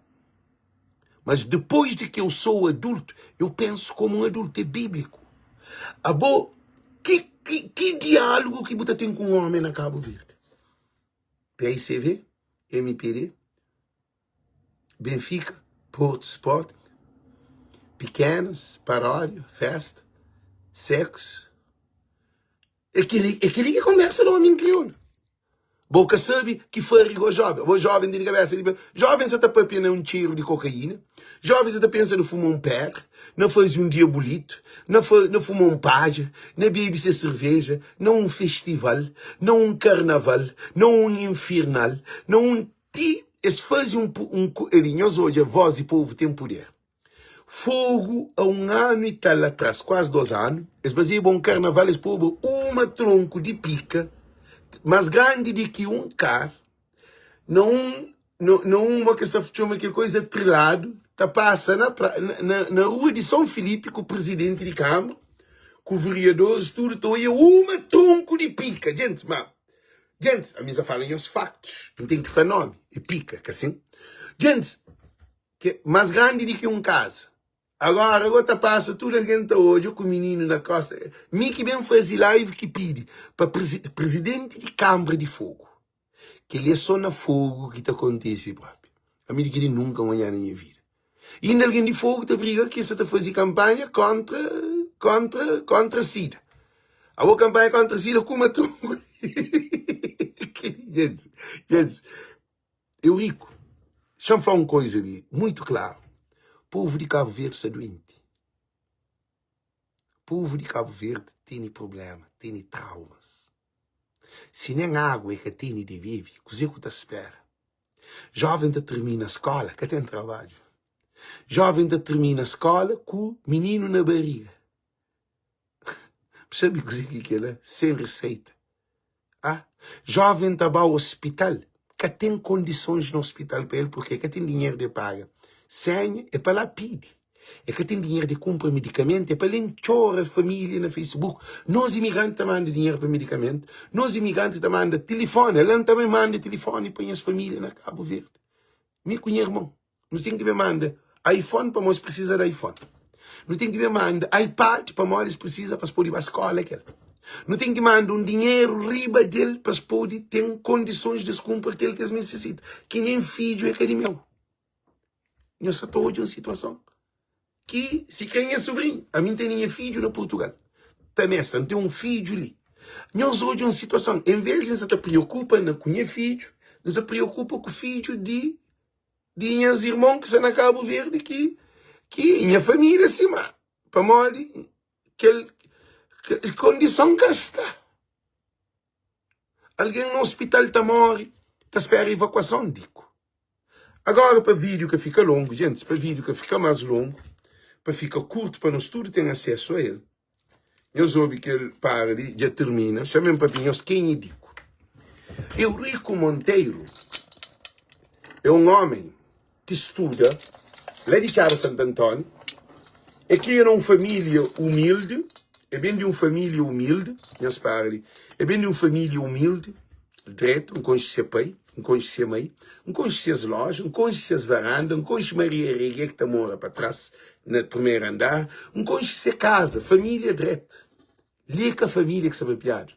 mas depois de ki eu sou adultu eu pensu komu un adultu é bíbliku abo ki ki diálugu ki bu ta ten ku un ómi na Kabu Verdi? Paicv, mpd, Benfica, Porto Sporting, Pequenas, paródia, festa, sexo. É kel-li é kel-li ki é konversa di ómi kriolu. Bo ka sabe ki fari go jóven. Bo jóven tene kabésa di. Jóven sa ta papia na un txeru di kokaína. Jóven sa ta pensa na fuma un pér, na faze un diabulitu, na na fuma un padja, na bebe se serveja, na un festival, na un karnaval, na un infirnal, na un ti es faze un un eli nhos odja voz di povu ten puder. Fogu a un anu i tal atras, kuazi dos anu, es fazeba un karnaval es poba uma tronku di pika mas grandi di ki un kar na un na un mo kes ta txoma kel koisa triladu ta pasa na na na rua di São Filipe ku presidenti di kâmara ku vereadores tudu ta oia uma tronku di pika djentis ma djentis ami sa fala nhos faktus n ten ki fla nomi é pika ka sin djentis ke mas grandi di ki un kaza agora go ta pasa tudu algen ta odja ku mininu na kosta mi ki ben fazi live ki pidi pa presidenti di kâmara di Fogo Kel-li é sô na Fogu ki ta kontise própi. Ami di kel-li nunka N odja na nha vida. Inda algen di Fogu ta briga ki es sa ta faze kanpanha kóntra, kóntra, kóntra sida. Abo kanpanha kóntra sida kuma tronku. Gentis, gentis, Eurico, xa-m fla un koza li muitu klaru, povu di Kabu Verdi sta duenti. Povu di Kabu Verdi tene prubléma, tene traumas. Si nen agu e ka tene di bebe, kuze ku ta spera? Joven ta tirmina skola, ka ten trabadju. Joven ta tirmina skola ku mininu na bariga. Bu sabe kuze ki kela? Sen riseita. Ah, joven ta ba ospital, ka ten kondisons na ospital pa el, purke ka ten dinheru di paga senha, e pa la pidi. E ka ten dinheru di kunpra midikamentu, e pa len txora família na Facebook. Nos imigranti ta manda dinheru pa midikamentu, nos imigranti ta manda tilifoni, ala N ta ben manda tilifoni pa nhas família na Kabu Verdi. Mi ku nha irmon, nu ten ki ben manda iPhone pamodi es prisiza di iPhone. Nu ten ki ben manda iPad pamodi es prisiza pa es pode ba skola kel. Nu ten ki manda un dinheru riba del pa es pode ten kondisons di es kunpra kel ki es nisisita. Ki nen fidju é ka di meu. Nhos sa ta odja un situason ki si kre nha sobrinhu, ami N tene nha fidju na Purtugal, ta mesta, N ten un fidju li. Nhos odja un situason, en vez di N sa ta preokupa na ku nha fidju, N sa preokupa ku fidju di di nhas irmon ki sta na Kabu Verdi ki ki nha família sima pamodi kel kondison ka sta. Algen na ospital ta móre ta spera evakuason diku. Agora pa vídeo ka fika longu, gentis, pa vídeo ka fika más longu, pa fika kurtu pa nos tudu ten asesu a el, nhos obi kel para li dja tirmina, xa-m pa nhos kenha é diku. Eurico Monteiro é un ómen ki studa la di Txada Santu Antóniu, e kria na un família umildi, e ben di un família umildi, nhos para li, e ben di un família umildi, dretu, N konxe se pai, N konxe se mai, N konxe ses loja, N konxe ses varanda, N konxe Maria Reguê ki ta mora pa tras na primeru andar, N konxe se kaza, família dretu. Li é ka família ki sta papiadu.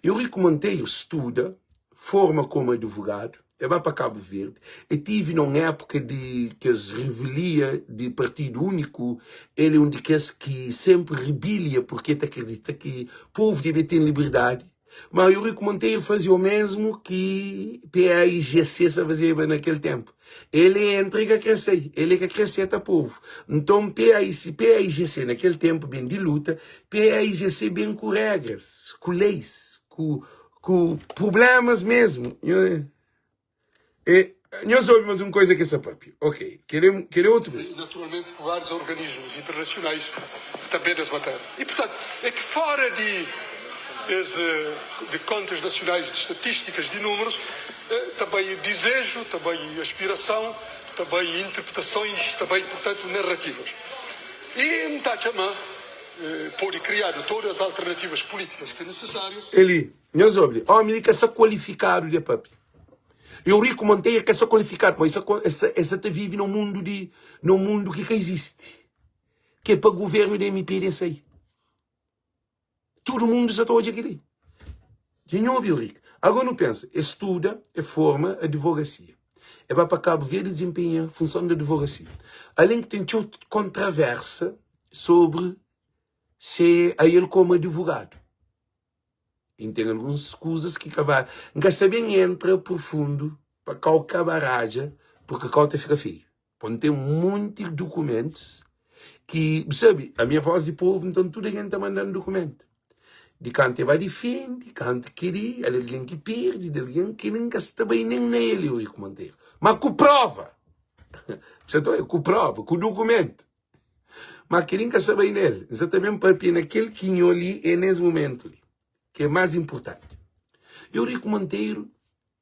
Eurico Monteiro studa, forma komu advogadu, e ba pa Kabu Verdi, e tivi na un épuka di kes revelia di partidu úniku, el é un di kes ki senpri rebilia purki e ta kridita ki povu debe ten liberdadi. Ma Eurico Monteiro faze o mesmu ki PAIGC sa fazeba na kel tenpu. El entra e ka kre sai, el e ka kre seta povu. Nton PAIC, PAIGC na kel tenpu ben di luta, PAIGC ben ku regras, ku leis, ku ku prublemas mesmu. E nhos obi mas un koisa ke sa papia. Ok, kel kel é otu kuza. Naturalmente ku vários organismos internacionais também nas matérias. E portanto é que fora de es de contas nacionais de estatísticas de números também desejo, também aspiração, também interpretações, também portanto narrativas. E N ta atxa ma pode criado todas as alternativas políticas que é necessário. Eli, nhos obi li, omi li ka sa kualifikadu de papia. Eurico Monteiro ka sa kualifikadu pamodi e sa ta vive na un mundu di na un mundu ki ka izisti ki é pa guvernu di MPD sai. Tudu mundu sa ta odja kel-li. Dja nho obi Eurico. Agora nu pensa, e studa, e forma advogasia. E ba pa Kabu Verdi dizenpenha funson di advogasia. Alén ki ten txeu kontraversa sobri se ael komu advogadu. N ten alguns kuzas ki ka ba N ka sta ben entra profundu pa kau ka baradja porque kau ta fika feiu. Po N ten monti dukumentus ki bu sabe ami é vós di povu nton tudu algen ta manda-m dukumentu di kantu e ba difende kantu keli al algen ki perde di algen ki N ka sta bai nen na el Eurico Monteiro ma ku prova bu sa ta obi ku prova ku dukumentu. Ma kel-li N ka sta bai nel. N sta ta ben papia na kel ki nho li é nes mumentu li, ki é más inpurtanti. Eurico Monteiro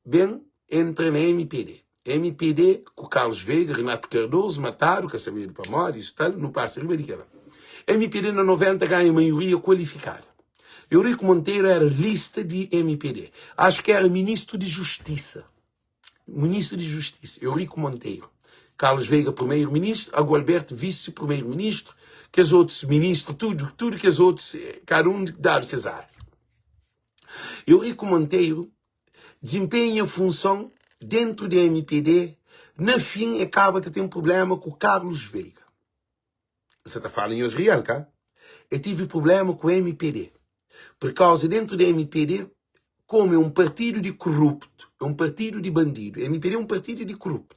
ben entra na mpd. Mpd ku Carlos Veiga, Renato Cardoso matadu, ka sabedu pamodi, isu tal, nu pasa riba di kel-la. Mpd na 90 ganha maioria kualifikada. Eurico Monteiro éra lista di mpd. Axu ki éra ministru di Justisa. Ministru di Justisa, Eurico Monteiro, Carlos Veiga, Primeiro-Ministru, Agualberto, Visi-Primeiro-Ministru, kes otus ministru, tudu, tudu kes otus, kada un dadu ses ária. Eurico Monteiro dizinpenha funson dentru di mpd, na fin e kaba ta ten prublema ku Carlos Veiga. N sa ta fala nhos real ka? E tive problema ku mpd por causa dentro di mpd como é um partido di corrupto, é um partido di bandido, mpd é um partido di corrupto.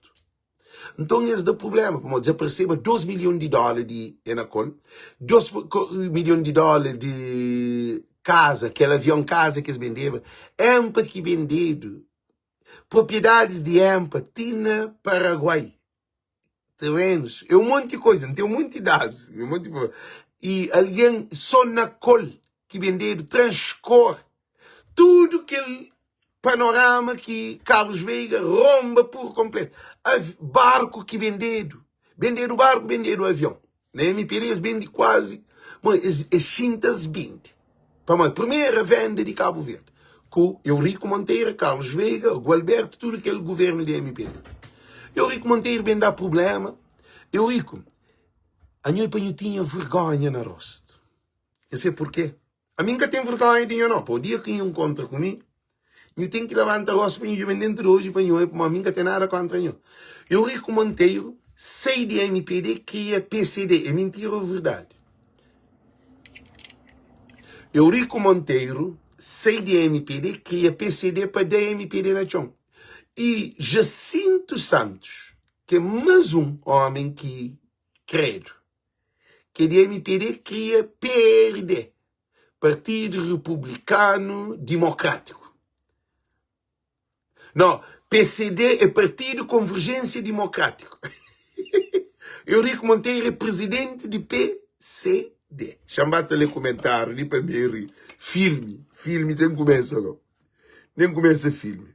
Nton es da problema pamodi desapareceba 2 milhon di dólar di Enacol, 2 milhon di dólar di casa, kel avion casa ki es bendeba, empa ki bendedu, propriedades di empa ti na Paraguai. Terrenos, é um monte de coisa, não tem um monte de dados, um monte de... E alguém só na col que vendedo transcor tudo aquele panorama que Carlos Veiga romba por completo. Barco que vendedo, vendedo barco, vendedo avião. Na MPD es bende kuazi, ma es, es xinta es bende. Pamodi primeira venda di Cabo Verde ku Eurico Monteiro, Carlos Veiga, Gualberto, tudu kel governo di MPD. Eurico Monteiro ben da problema. Eurico, anho é pa nhu tinha vergonha na rosto. Eu sei porquê. Ami N ka ten vergonha di nho no, pa o dia ki nhu nkontra ku mi, nhu ten ki labanta rostu pa nhu djobe-m dentu di odju pa nhu oia pamodi ami N ka ten nada kontra nho. Eurico Monteiro sai di mpd kria pcd, é mintira ou verdadi? Eurico Monteiro sai di mpd kria pcd pa da mpd na txon. E Jacinto Santos, ki é más un omen ki kredu, Ke di mpd kria PRD, Partidu Republikanu Dimokrátiku. No, pcd é Partidu Konverjênsia Dimokrátiku. Eurico Monteiro é prezidenti di pcd. Xa-m ba ta lê kumentáriu li pa mi ri. Filmi, filmi sen kumesa lo. Nen kumesa filmi.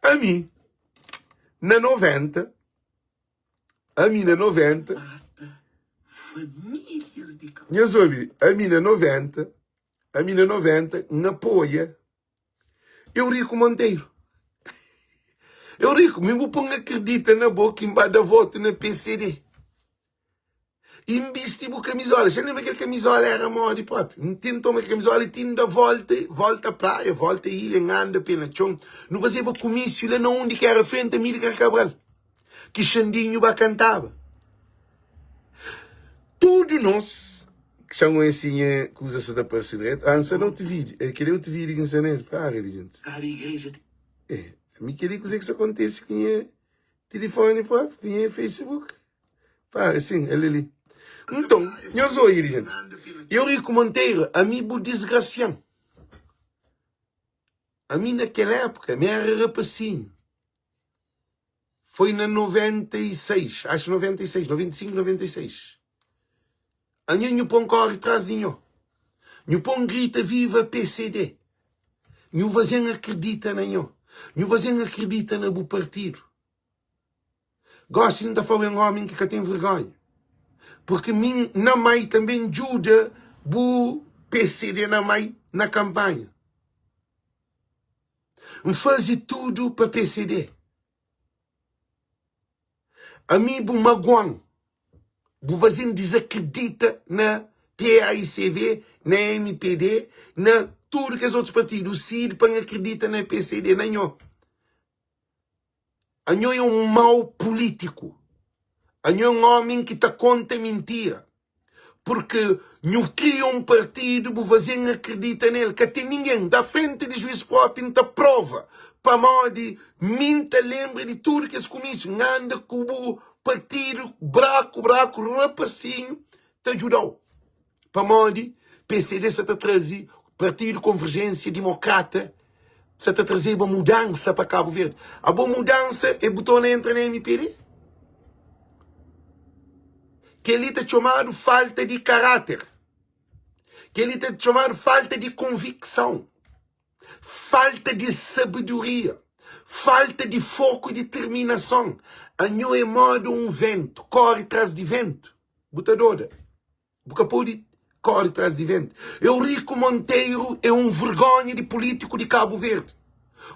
Ami, na 90, Ami na 90. Nhos obi, ami na 90, ami na 90, N apoia Eurico Monteiro. Eurico, mi bu pon akredita na bo ki N ba da voto na PCD. I N bisti bu kamizola. Xa N lembra kel kamizola era modi propi. N ten toma kel kamizola i ti N da volta, volta praia, volta ilha, N anda pe na txon. Nu fazeba kumísiu la na undi ki era frenti Amílcar Cabral, ki Xandinhu ba kantaba. Tudu nos. Xa-m oia si nha kuza sa ta parse dretu. Ah, N sta na otu vídiu. É, kel-li é otu vídiu ki N sta na el. Para di djenti. É, ami kel-li kuzê ki sta kontise ku nha tilifoni própi, ku nha Facebook. Para, sin, el li. Nton, nhos oia di djenti. Eurico Monteiro, ami bu disgrasia-m. Ami na kel époka, mi éra rapasinhu. Foi na 96, acho 96, 95, 96. Anho nhu pon kore tras di nho. Nhu pon grita viva PCD. Nhu fazen akredita na nho. Nhu fazen akredita na bu partidu. Gosi N ta fla-u en omi ki ka ten vergonha. Porque mi na mai tanbe djuda bu PCD na mai na kampanha. N faze tudu pa PCD. Ami bu maguan, bu faze-m dizakredita na PAICV, na MPD, na tudu kes otus partidu, CID, pa N akredita na PCD, na nho. Anho é un mau pulítiku. Anho é un ómi ki ta konta mintira. Purki nhu kria un partidu, bu faze-m akredita nel. Ka ten ningen da frenti di juiz propi N ta prova pamodi mi N ta lenbra di tudu kes kumísiu. N anda ku bu partidu braku braku, rapasinhu ta djuda-u. Pamodi pcd sa ta traze Partidu Konverjênsia Dimokrata sa ta trazeba mudansa pa Kabu Verdi. Abo mudansa é bu torna entra na mpd? Kel-li ta txomadu falta di karáter. Kel-li ta txomadu falta di konvikson, falta di sabedoria, falta di foku i diterminason. Anho é moda un ventu, kóre tras di ventu, bu ta doda. Bu ka pode kore tras di ventu. Eurico Monteiro é un vergonha di politiku di Kabu Verdi.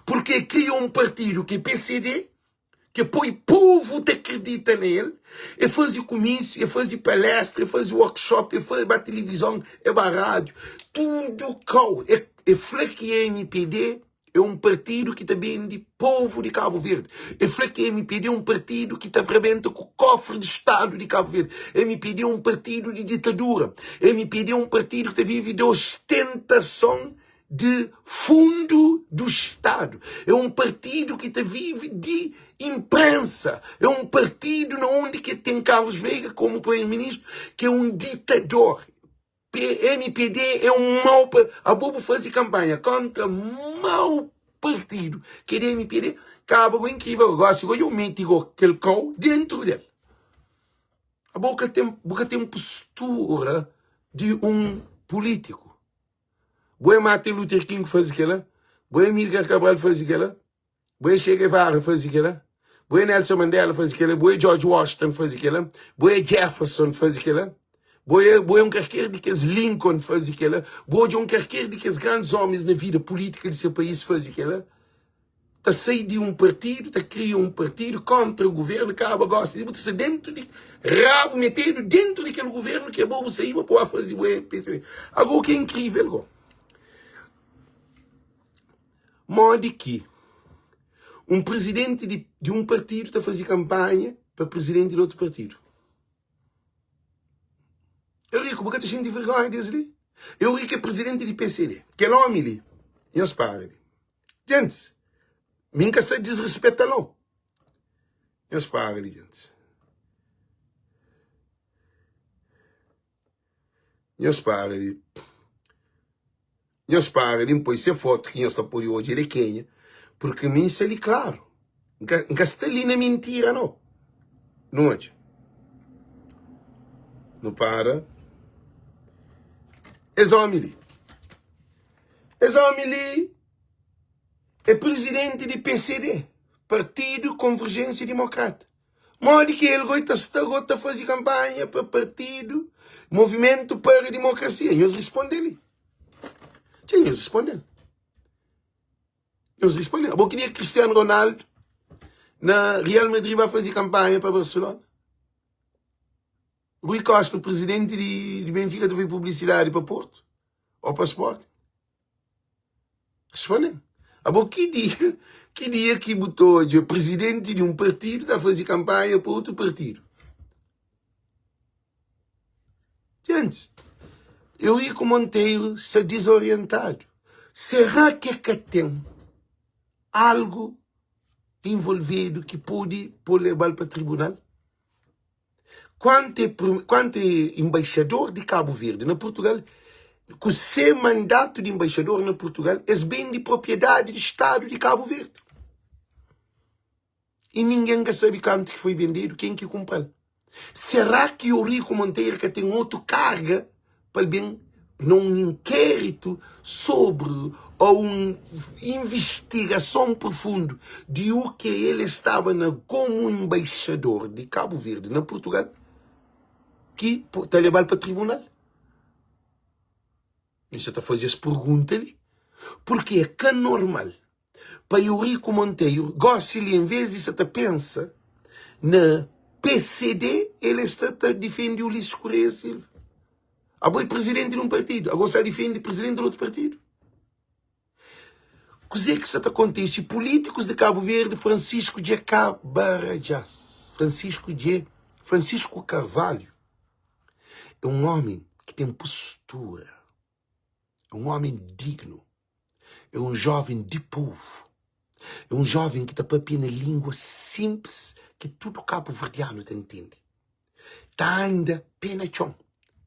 Purki e kria un partidu ki é pcd, ki poi povu ta kridita na el, e faze kumísiu, e faze palestra, e faze workshop, e faze ba tilivizon, e ba rádiu, tudu kau. E fla ki mpd É un partidu ki ta bende povu di Kabu Verdi. E fla ki mpd é un partidu ki ta rabenta ku kofri di Stadu di Kabu Verdi. Mpd é un partidu di ditadura. Mpd é un partidu ki ta vive di ostentason di fundu du Stadu. É un partidu ki ta vive di inprensa. É un partidu na undi ki ten Carlos Veiga komu Primeiro-Ministru ki é un ditador. PMPD é um mau pa abo bu faze campanha contra mau partido que é de MPD caba go incrível gosi go yo meti go kel cau dentro del abo ka tem bu ka tem postura de um político bo é Martin Luther King faze kela bo é Amílcar Cabral faze kela Bo é Che Guevara faze kela, bo é Nelson Mandela faze kela, bo é George Washington faze kela, bo é Jefferson faze kela, bo é, bo é un karker di kes Lincoln faze kela, bo odja un karker di kes grandis omis na vida pulítika di se país faze kela. Ta sai di un partidu, ta kria un partidu kontra guvernu, kaba gosi di bu ta sta dentu di rabu metedu dentu di kel guvernu ki abo bu saiba pa bu ba faze bu PCD. Ago u ki é inkrivel go. Modi ki un prizidenti di un partidu ta faze kanpanha pa prizidenti di otu partidu? Eurico, bu ka ta xinti vergonha di es li? Eurico é prizidenti di pcd. Kel omi li, nhos para li. Gentis, mi N ka sta disrispeta nau. Nhos para li, gentis. Nhos para di Nhos para di N poi se fotu ki nhos ta pode odja el é kenha, purki mi N sta li klaru. N ka, N ka sta li na mintira no. Nu odja. Nu para. Es omi li. Es omi li é prizidenti di pcd, Partidu Konverjênsia Dimokrata. Modi ki el goi ta sta go ta faze kanpanha pa partidu Movimentu para Dimokrasia? Nhos risponde li. Txê, nhos risponde-l. Nhos risponde-l. Abo ki dia Cristiano Ronaldo na Real Madrid ba faze kanpanha pa Barcelona? Rui Costa, presidenti di, di Benfica, ta faze publicidade pa Porto ou pa Sporting? Responde-m. Abo ki dia, ki dia ki bu ta odja presidenti di un partidu ta faze kanpanha pa otu partidu? Gentis, Eurico Monteiro sta dizorientadu. Será ki ka ten algu involvidu ki pode pô leba-l pa tribunal? Kuantu é, kuantu é embaixador di Cabo Verde na Portugal, ku se mandatu di embaixador na Portugal, es bende propriedadi di Stadu di Cabo Verde. I ningen ka sabe kantu ki foi bendedu, ken ki kunpra-l. Será ki Eurico Monteiro ka ten otu karga pa el ben na un inkéritu sobri ô un invistigason profundu di u ke el estaba na komu embaixador di Kabu Verdi na Portugal ki ta leba-l pa tribunal? N sa ta faze es pergunta li purki é ka normal pa Eurico Monteiro gosi li en vez di sa ta pensa na pcd el sta ta difende Ulisses Correia Silva. Abo é presidenti di un partidu, ago sa difende presidenti di otu partidu. Kuzê ki sa ta kontise? Pulítikus di Kabu Verdi, Francisco dje ka baradja-s. Francisco dje, Francisco Carvalho é un ómi ki ten postura, é un ómi dignu, é un jóven di povu, é un jóven ki ta pâpia na língua sinplis ki tudu kabuverdianu ta ntende. Ta anda pé na txon,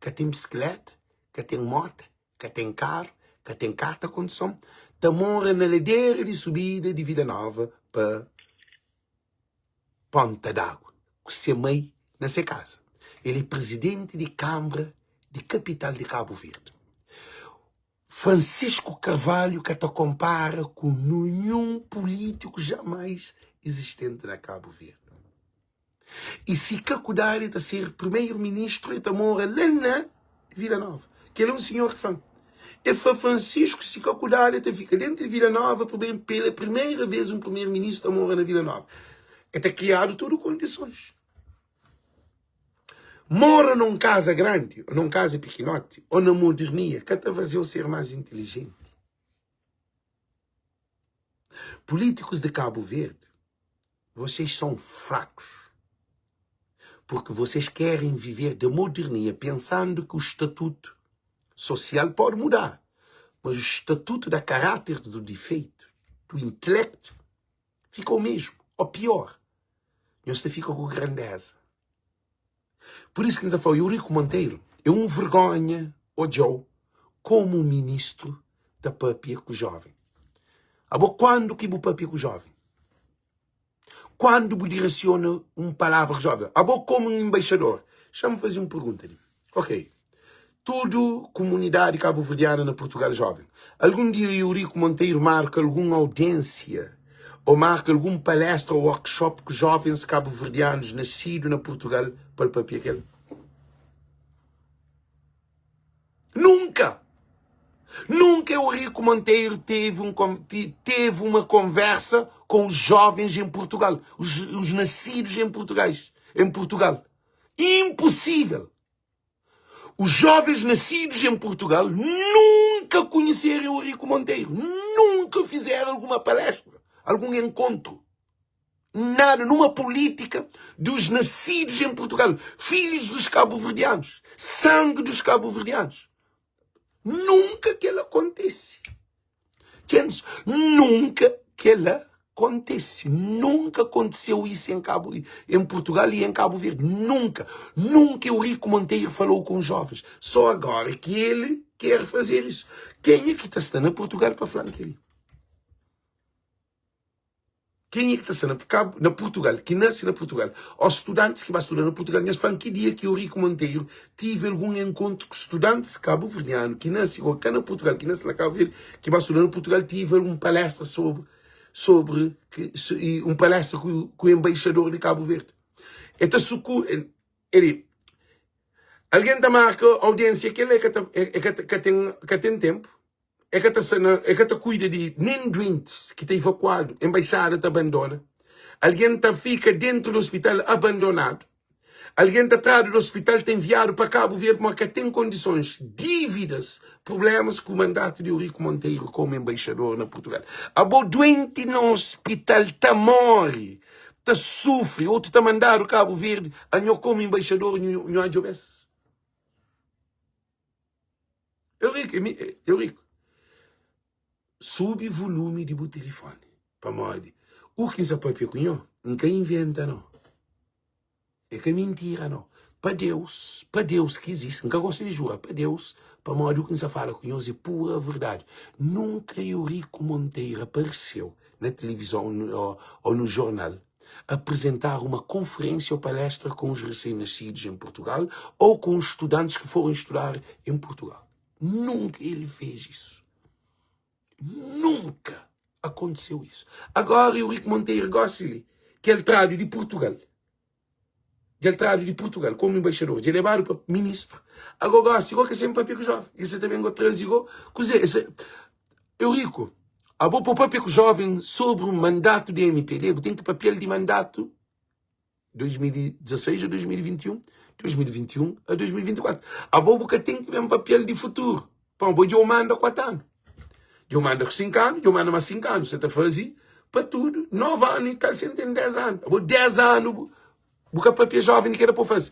ka ten bisikleta, ka ten mota, ka ten karu, ka ten karta konduson, ta mora na ladera di subida di Vila Nova pa Ponta d'Água, ku se mai na se kaza. El é prizidenti di Kanbra di Kapital di Kabu Verdi. Francisco Carvalho ka ta konpara ku ninhun pulítiku jamais izistenti na Kabu Verdi. I si ka kudadu e ta ser primeru ministru e ta mora la na Vila Nova. Kel é un sinhor ki fla-m. E fla Francisco si ka kudadu e ta fika dentu di Vila Nova pela primeira vez un primeru ministru ta mora na Vila Nova. E ta kriadu tudu kondisons. Mora na un kaza grandi ô na un kaza pikinoti ô na modernia ka ta faze-u ser más intilijenti. Políticos de Cabo Verde, vocês são fracos. Porque vocês querem viver da modernia pensando que o estatuto social pode mudar. Mas o estatuto da caráter do defeito, do intelecto, fica o mesmo, ou pior. Nhos ta fika ku grandeza. Por isso que N ta fla, Eurico Monteiro é um vergonha odjau como um ministro ta papia ku jovem. Abo quando ki bu papia ku jovem? Quando bu direciona um palavra ku jovem? Abo como um embaixador, xa-m faze um pergunta li. Ok, tudu kumunidadi kabuverdiana na Portugal jovem, algun dia Eurico Monteiro marka algun audiênsia ô marka algun palestra ô workshop ku jovens kabuverdianus nasidu na Portugal pa el papia kel? Nunka! Nunka Eurico Monteiro teve um teve uma conversa com os jovens em Portugal, os, os nascidos em Portugal, em Portugal. Impossível! Os jovens nascidos em Portugal nunca conheceram Eurico Monteiro, nunca fizeram alguma palestra, algum encontro. Nada, numa política dos nascidos em Portugal, filhos dos cabo-verdianos, sangue dos cabo-verdianos. Nunca que ela acontece. Gente, nunca que ela acontece. Nunca aconteceu isso em, Cabo, em Portugal e em Cabo Verde. Nunca. Nunca Eurico Monteiro falou com jovens. Só agora que ele quer fazer isso. Quem é que está na Portugal para falar aquilo? Kenha ki ta sta na Kabu, na Purtugal, ki nase na Purtugal, ô studantis ki ba studa na Purtugal, nhos fla-m ki dia ki Eurico Monteiro tive algun enkontru ku studantis kabuverdianu ki nase ô ka na Purtugal, ki nase na Kabu Verdi, ki ba studa na Purtugal, tive algun palestra sobri, sobri, un palestra ku, ku embaixador di Kabu Verdi. E ta suku, el, algen ta marka audiênsia kel, e ka ta, e ka ta, ka ten, ka ten tenpu. E ka ta sana, e ka ta kuida di nen duentis ki ta ivakuadu, embaixada ta abandona, algen ta fika dentu di ospital abandonadu, algen ta tradu di ospital ta enviadu pa Kabu Verdi ma ka ten kondisons, dívidas, problemas ku mandatu di Eurico Monteiro komu embaixador na Portugal. Abo duenti na ospital ta mori, ta sufri, otu ta mandadu Kabu Verdi, anho komu embaixador nhu, nhu adjo bes. Eurico, Eurico, subi volumi di bu tilifoni, pamodi u ki N sa papia ku nho, N ka inventa no. É ka mintira no. Pa Deus, pa Deus ki izisti, N ka gosta di jura, pa Deus, pamodi u ki N sa fala ku nhos é pura verdadi. Nunka Eurico Monteiro apareseu na tilivizon o no jornal apresentar uma conferência ou palestra com os recém-nascidos em Portugal ou com os estudantes que foram estudar em Portugal. Nunca ele fez isso. Nunca aconteceu isso. Agora Eurico Monteiro gosta li que ele trado de Portugal. Dja el tradu di Purtugal komu enbaixador, dja el lebadu pa ministru. Ago gosi, go ke sen papia ku joven, ke se ta ben go trazi go kuze? Ese Eurico, abo po papia ku joven sobri un mandatu di MPD, bu ten ki papia-l di mandatu 2016 a 2021, 2021 a 2024. Abo bu ka ten ki ben papia-l di futuru, pamodi bo dja u manda 4 anu. Dja u manda ku 5 anu, dja u manda mas 5 anu. Sa ta fazi pa tudu 9 anu i tal, sen ten 10 anu. Abo 10 anu bu, bu ka papia joven di keda pa fazi.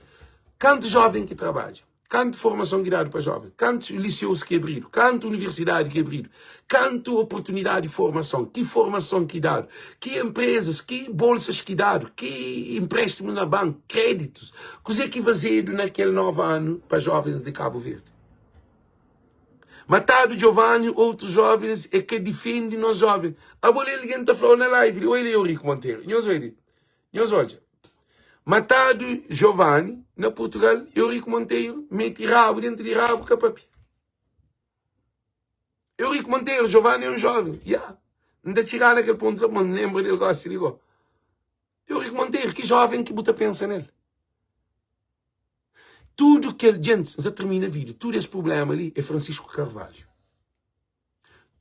Kantu joven ki trabadja? Kantu formason ki dadu pa joven? Kantu liseus ki abridu? Kantu universidadi ki abridu? Kantu oportunidadi di formason? Ki formason ki dadu? Ki empresas? Ki bolsas ki dadu? Ki empréstimu na banku? Kreditus? Kuze ki fazedu na kel 9 anu pa jovens di Kabu Verdi? Matadu Giovanni otus jovens e ka difendi nos joven. Abo li algen ta flau na live li, oi li Eurico Monteiro. Nhos oi li. Nhos odja. Matadu Giovanni na Portugal, Eurico Monteiro meti rabu dentro di rabu ka papia. Eurico Monteiro, Giovanni é um jovem. Ya. N ta txiga na kel ponto la, ma N lembra del gosi li go. Eurico Monteiro, ki jovem ki bu ta pensa nel? Tudu kel djentis, N sa termina vídeo, tudu es prublema li é Francisco Carvalho.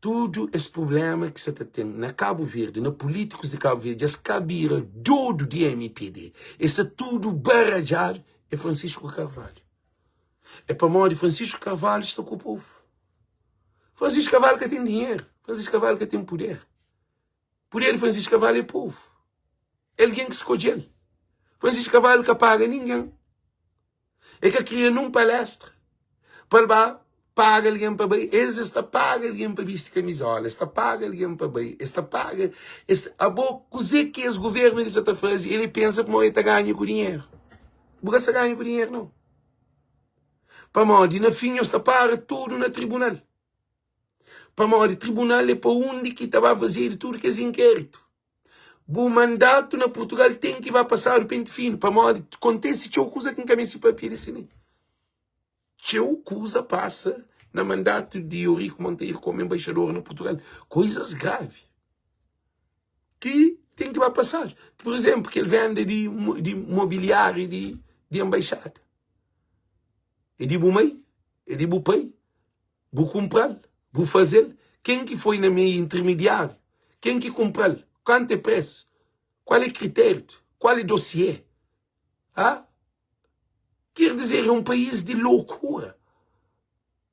Tudu es prublema ki sa ta ten na Kabu Verdi, na pulítikus di Kabu Verdi, dja es ka bira dodu di MPD, es sta tudu baradjadu, é Francisco Carvalho. É pamodi Francisco Carvalho sta ku povu. Francisco Carvalho ka ten dinheru, Francisco Carvalho ka ten puder. Puder di Francisco Carvalho é povu. É algen ki skodje-l. Francisco Carvalho ka paga ningen. E ka kria nun palestra pa el ba paga algen pa bai. Es es ta paga algen pa bisti kamizola, es ta paga algen pa bai, es ta paga. Es, abo, kuze ki es guvernu li sa ta faze? El e pensa pamodi el ta ganha ku dinheru. Bu ka sa ganha ku dinheru, nau. Pamodi na fin nhos ta para tudu na tribunal. Pamodi tribunal é pa undi ki ta ba fazedu tudu kes inkéritu. Bu mandatu na Purtugal ten ki ba pasadu penti finu, pamodi kontese txeu kuza ki N ka meste papia di si li. Txeu kuza pasa na mandatu di Eurico Monteiro komu enbaixador na Purtugal, koizas gravi ki ten ki ba pasadu. Pur izénplu, kel venda di di mobiliáriu di di enbaixada. É di bu mai? É di bu pai? Bu kunpra-l? Bu faze-l? Ken ki foi na meiu intermediáriu? Ken ki kunpra-l? Kantu é presu? Kual é kritériu? Kual é dosiê? Ha? Ker dizer, é un país di lokura.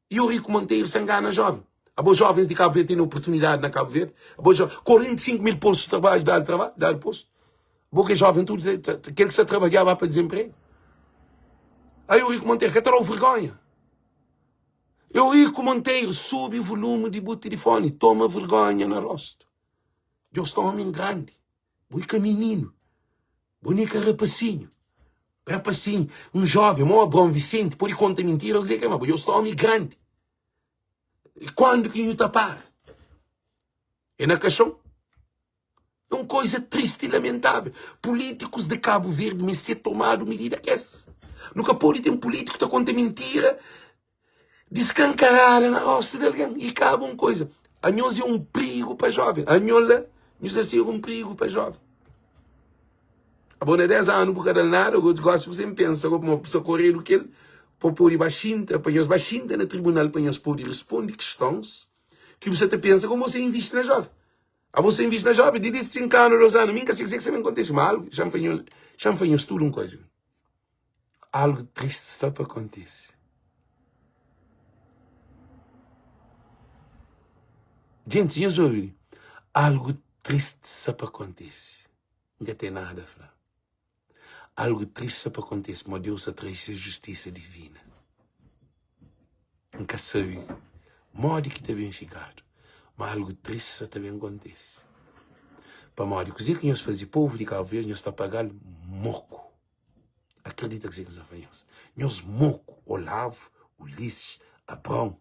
E Eurico Monteiro sa ngana joven. Abo jovens di Kabu Verdi tene oportunidadi na Kabu Verdi? Abo jo 45 mil postus di trabadju dadu trabadju, dadu postu. Bo ki é joven tudu, kel ki sa trabadja ba pa dizenpregu. Ai Eurico Monteiro, ka ta dau vergonha? Eurico Monteiro, subi volume di bu tilifoni, toma vergonha na rostu. Deus sta omi grandi, bu ka mininu, bu ni ka rapasinhu. Rapasinhu, un joven, mo Abraão Vicente, pode konta mintira, kuzê ke, ma bu sta omi grandi. E quando ki nhu ta para? É na kaxon? É un koiza tristi i lamentável. Pulítikus di Kabu Verdi meste tomadu midida kes. Nu ka pode ten pulítiku ta konta mintira diskankarada na rostu di algen. I kaba un koiza. Anhos é un prigu pa jóven. Anho la, nhos ta ser un prigu pa jóven. Abo na 10 anu bu ka da-l nada, gosi bu sen pensa go pamodi bu sta koredu kel pa pode ba xinta, pa nhos ba xinta na tribunal pa nhos pode responde kistons ki bu sa ta pensa komu você invisti na jóven. Abo sa invisti na jovem di dis 5 anu, 2 anu, mi nka si kuse ki sa ben kontise, ma algu, xa-m fla nhos, xa-m fla nhos tudu un koiza, algu tristi sta pa kontise. Djenti, nhos obi li, algu tristi sta pa kontise, N ka ten nada fla. Algu tristi sta pa kontise, ma Deus ta traze se justisa divina. N ka sabe. Modi ki ta ben fikadu? Ma algu tristi sa ta ben kontise. Pamodi kuzê ki nhos faze povu di Kabu Verdi, nhos ta paga-l moku. Akredita kuzê ki N sta fla nhos. Nhos moku, Olavo, Ulisses, Abraão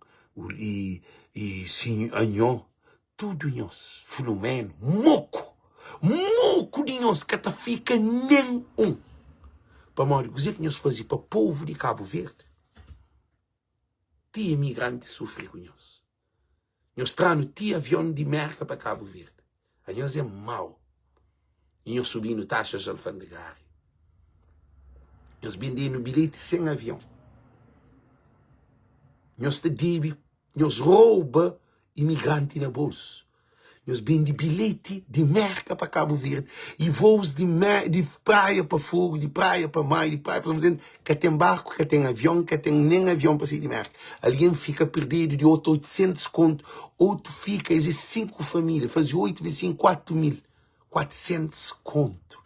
i, i Anhó, tudu nhos, Filomeno, moku, moku di nhos ka ta fika nen un. Pamodi kuzê ki nhos faze pa povu di Kabu Verdi, ti imigranti sufri ku nhos. Nhos tra-nu ti avion di Merka pa Kabu Verdi. Anhos é mau. I nhos subi-nu taxas alfandegáriu. Nhos bende-nu bilheti sen avion. Nhos ta debe, nhos rouba imigranti na bolsu. Nhos bende bilheti di Merka pa Kabu Verdi i vôus di di Praia pa Fogu, di Praia pa Maio, di Praia pa São Vicente. Ka ten barku, ka ten avion, ka ten nen avion pa sai di Merka. Algen fika perdedu di otu 800 kontu, otu fika, es é 5 família, faze 8 vezes 5, 4400 kontu.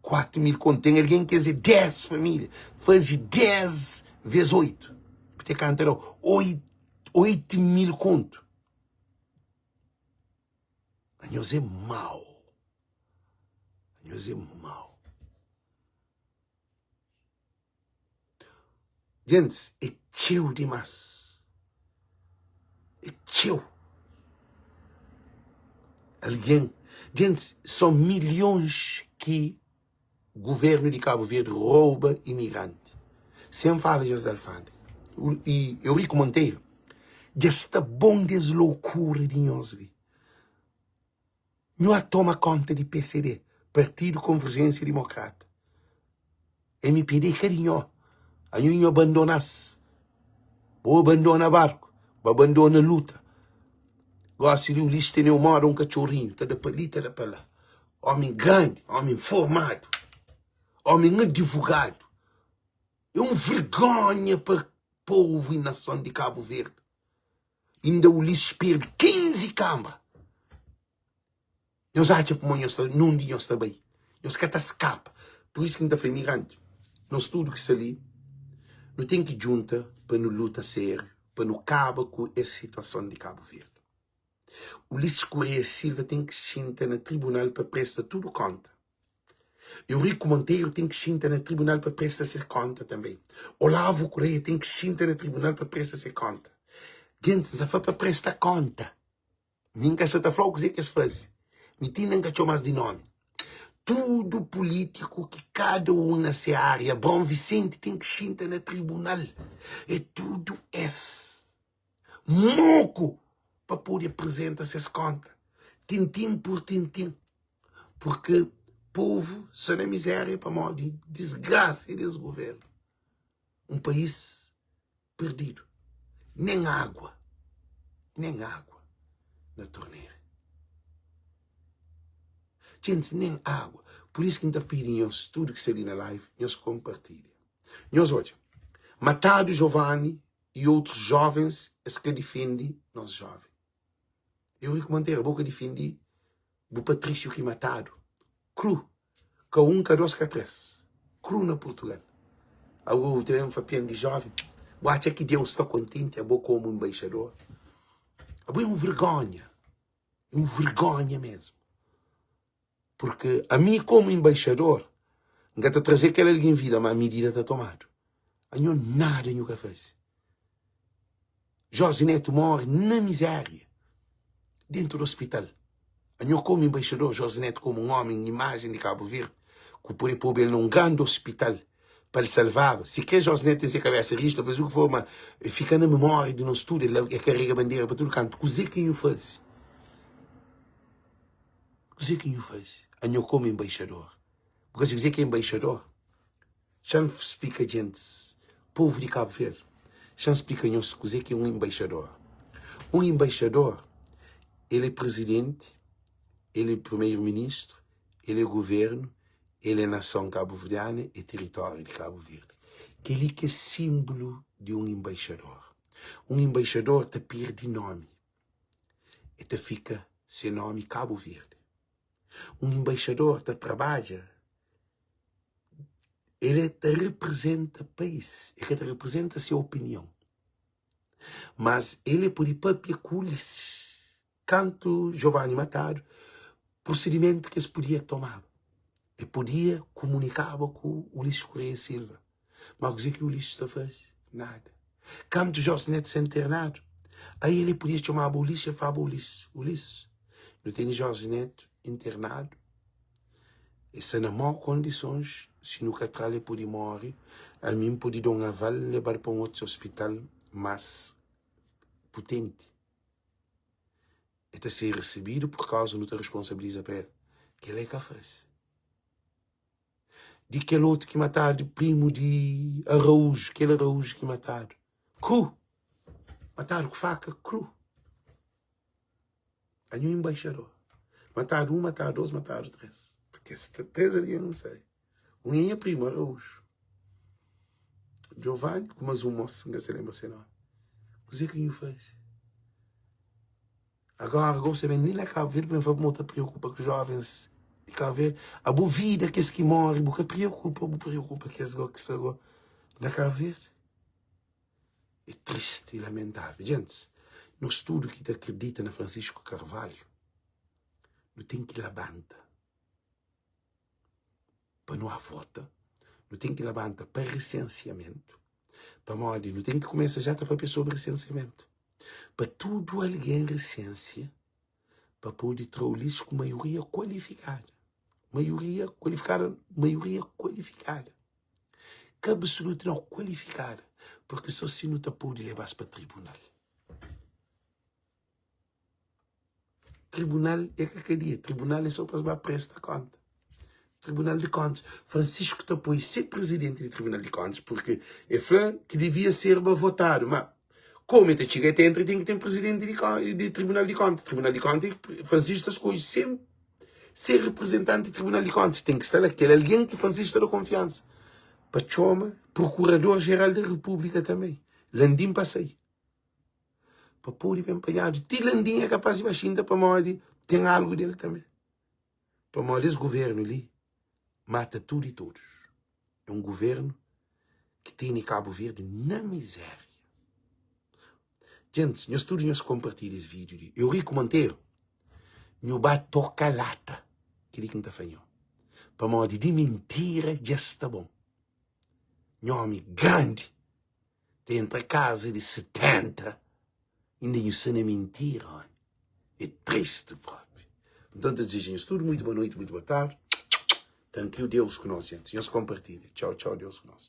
4 mil kontu. Ten algen ki es é 10 família, faze 10 vezes 8. Te kanta dau 8, 8 mil kontu. Anhos é mau. Anhos é mau. Gentis, é txeu dimás. É txeu. Algen, gentis, são milhões ki governo di Cabo Verde rouba imigranti. Sem fala José Alfândega e Eurico Monteiro, dja sta bom des loucura di nhos li. Nhu a toma konta di pcd, Partido Convergência Democrata. Mpd ka di nho. Anho nhu abandona-s. Bo abandona barku, bo abandona luta. Gosi li Ulisses teneu moda un katxorinhu, ta da pa li, ta da pa la. Omi grandi, omi formadu, omi adivogadu. É un vergonha pa povu i nason di Kabu Verdi. Inda Ulisses perde 15 kambra. Nhos atxa pamodi nhos ta nundi nhos ta bai. Nhos ka ta skapa. Pur isu ki N ta fla imigranti, nos tudu ki sta li, nu ten ki djunta pa nu luta sériu pa nu kaba ku es situason di Kabu Verdi. Ulisses Correia Silva ten ki xinta na tribunal pa presta tudu konta. Eurico Monteiro ten ki xinta na tribunal pa presta se konta tanbe. Olavo Correia ten ki xinta na tribunal pa presta se konta. Gentis, N sa fla pa presta konta. Mi N ka sa ta fla-u kuzê ki es faze. Mi ti inda N ka txoma-s di nómi. Tudu pulítiku ki kada un na se ária, Abraon Visenti ten ki xinta na tribunal. É tudu es moku pa pode aprizenta ses kónta, tintin pur tintin. Purki povu sta na mizéria pamodi disgrasia des govérnu. Un país perdidu. Nen agua, nen agua na tornera. Djentis, nen agua. Pur isu ki N ta pidi nhos, tudu ki sta li na live, nhos konpartilha. Nhos odja, matadu Giovanni i otus jovens, es ka difende nos joven. Eurico Monteiro, bo ka difende bu Patrício ki matadu kru, ka un, ka dos, ka tres, kru na Portugal. Ago bu ta ben fapian di joven? Bu atxa ki Deus sta kontenti abo komu embaixador? Abo é un vergonha, é un vergonha mesmu. Porque ami komu embaixador, N ka ta traze kel algen vida, ma midida ta tomadu. Anho nada nhu ka faze. Josi Neto morre na miséria, dentro do hospital. Anho komu embaixador, Josi Neto komu un homem, imagen di Cabo Verde, ku pode poba el na un grandi hospital pa el salvaba. Si kre Josi Neto ten se kabesa rixu, ta faze u ki for, ma el fika na memória di nos tudu, el karega bandera pa tudu kantu. Kuze ki nhu faze? Kuze ki nhu faze? Anho komu embaixador. Bu ka sabe kuze ki é embaixador? Xa-m splika djentis, povu di Kabu Verdi, xa-m splika nhos kuzê ki é un enbaixador. Un enbaixador, el é prizidenti, el é primeru-ministru, el é guvernu, el é nason kabuverdiana, é tiritóriu di Kabu Verdi. Kel-li ki é sinbulu di un enbaixador. Un enbaixador ta perde nómi, el ta fika se nómi Kabu Verdi. Un enbaixador ta trabadja El é ta reprezenta país, el ka ta reprezenta se opinion. Mas el e pode papia ku Ulisses. Kantu Giovanni matadu, prusedimentu ki es podia tomaba, e podia kumunikaba ku Ulisses Correia Silva. Ma kuzê ki Ulisses ta faze? Nada. Kantu Jorge Neto ser internadu, aí el podia txomaba Ulisses e flaba Ulisses, Ulisses, nu tene Jorge Neto internadu, el sta na mau kondisons, si nu ka tra-l el pode móre, ami N pode da un aval, N leba-l pa un otu ospital más putenti. El ta ser risibidu purkauza nu ta risponsabiliza pa el. Kel-la el ka faze. Di kel otu ki matadu, primu di Araújo, kel Araújo ki matadu kru, matadu ku faka kru. Anho embaixador. Matadu un, matadu dos, matadu tres. Kes tres algen N sabe. Un é nha primu Araújo. Giovanni ku mas un mos, N ka sta lenbra se nomi. Kuzê ki nhu faze? Agora gosi sabe nin na Cabo Verde pa fla mo ta preocupa ku jovens di Cabo Verde. Abo vida kes ki morre bu ka preocupa, bu preocupa kes go ki sta go na Cabo Verde. É triste e lamentável. Gentis, nos tudo ki ta acredita na Francisco Carvalho, nu ten ki labanta pa nu avota, nu ten ki labanta pa recenseamento, pamodi nu ten ki kumesa ja ta papia sobri recenseamento. Pa tudu algen resensia pa pode tra Ulisses ku maioria kualifikada. Maioria kualifikada, maioria kualifikada. Ka absolutu nau, kualifikada. Purki so si nu ta pode leba-s pa tribunal. Tribunal é ka kadia, tribunal é so pa es ba presta konta. Tribunal di Kontas. Francisco ta poi se presidenti di Tribunal di Kontas porque e fla ki devia serba votadu, ma komu e ta txiga e ta entra ten ki ten presidenti di di Tribunal di Kontas. Tribunal di Kontas Francisco ta skodje sen se representanti di Tribunal di Kontas ten ki sta la kel algen ki Francisco ta da konfiansa pa txoma Procurador Geral da República tanbe Landim pa sai pa pode ben panhadu ti Landim é kapaz di ba xinta pamodi ten algu del tanbe. Pamodi es governu li mata tudu i todos. É un governu ki tene Cabo Verde na miséria. Gentis, nhos tudu nhos konpartilha es vídeo li. Eurico Monteiro, nhu ba toka lata. Kel-li ki N ta fla nho. Pamodi di mintira dja sta bon. Nho omi grandi ta entra kaza di 70 inda nhu sta na mintira omi é triste propi nton ta dizeja nhos tudu muitu boa noiti muitu boa tardi trankilu deus ku nos gentis nhos konpartilha txau txau deus ku nos.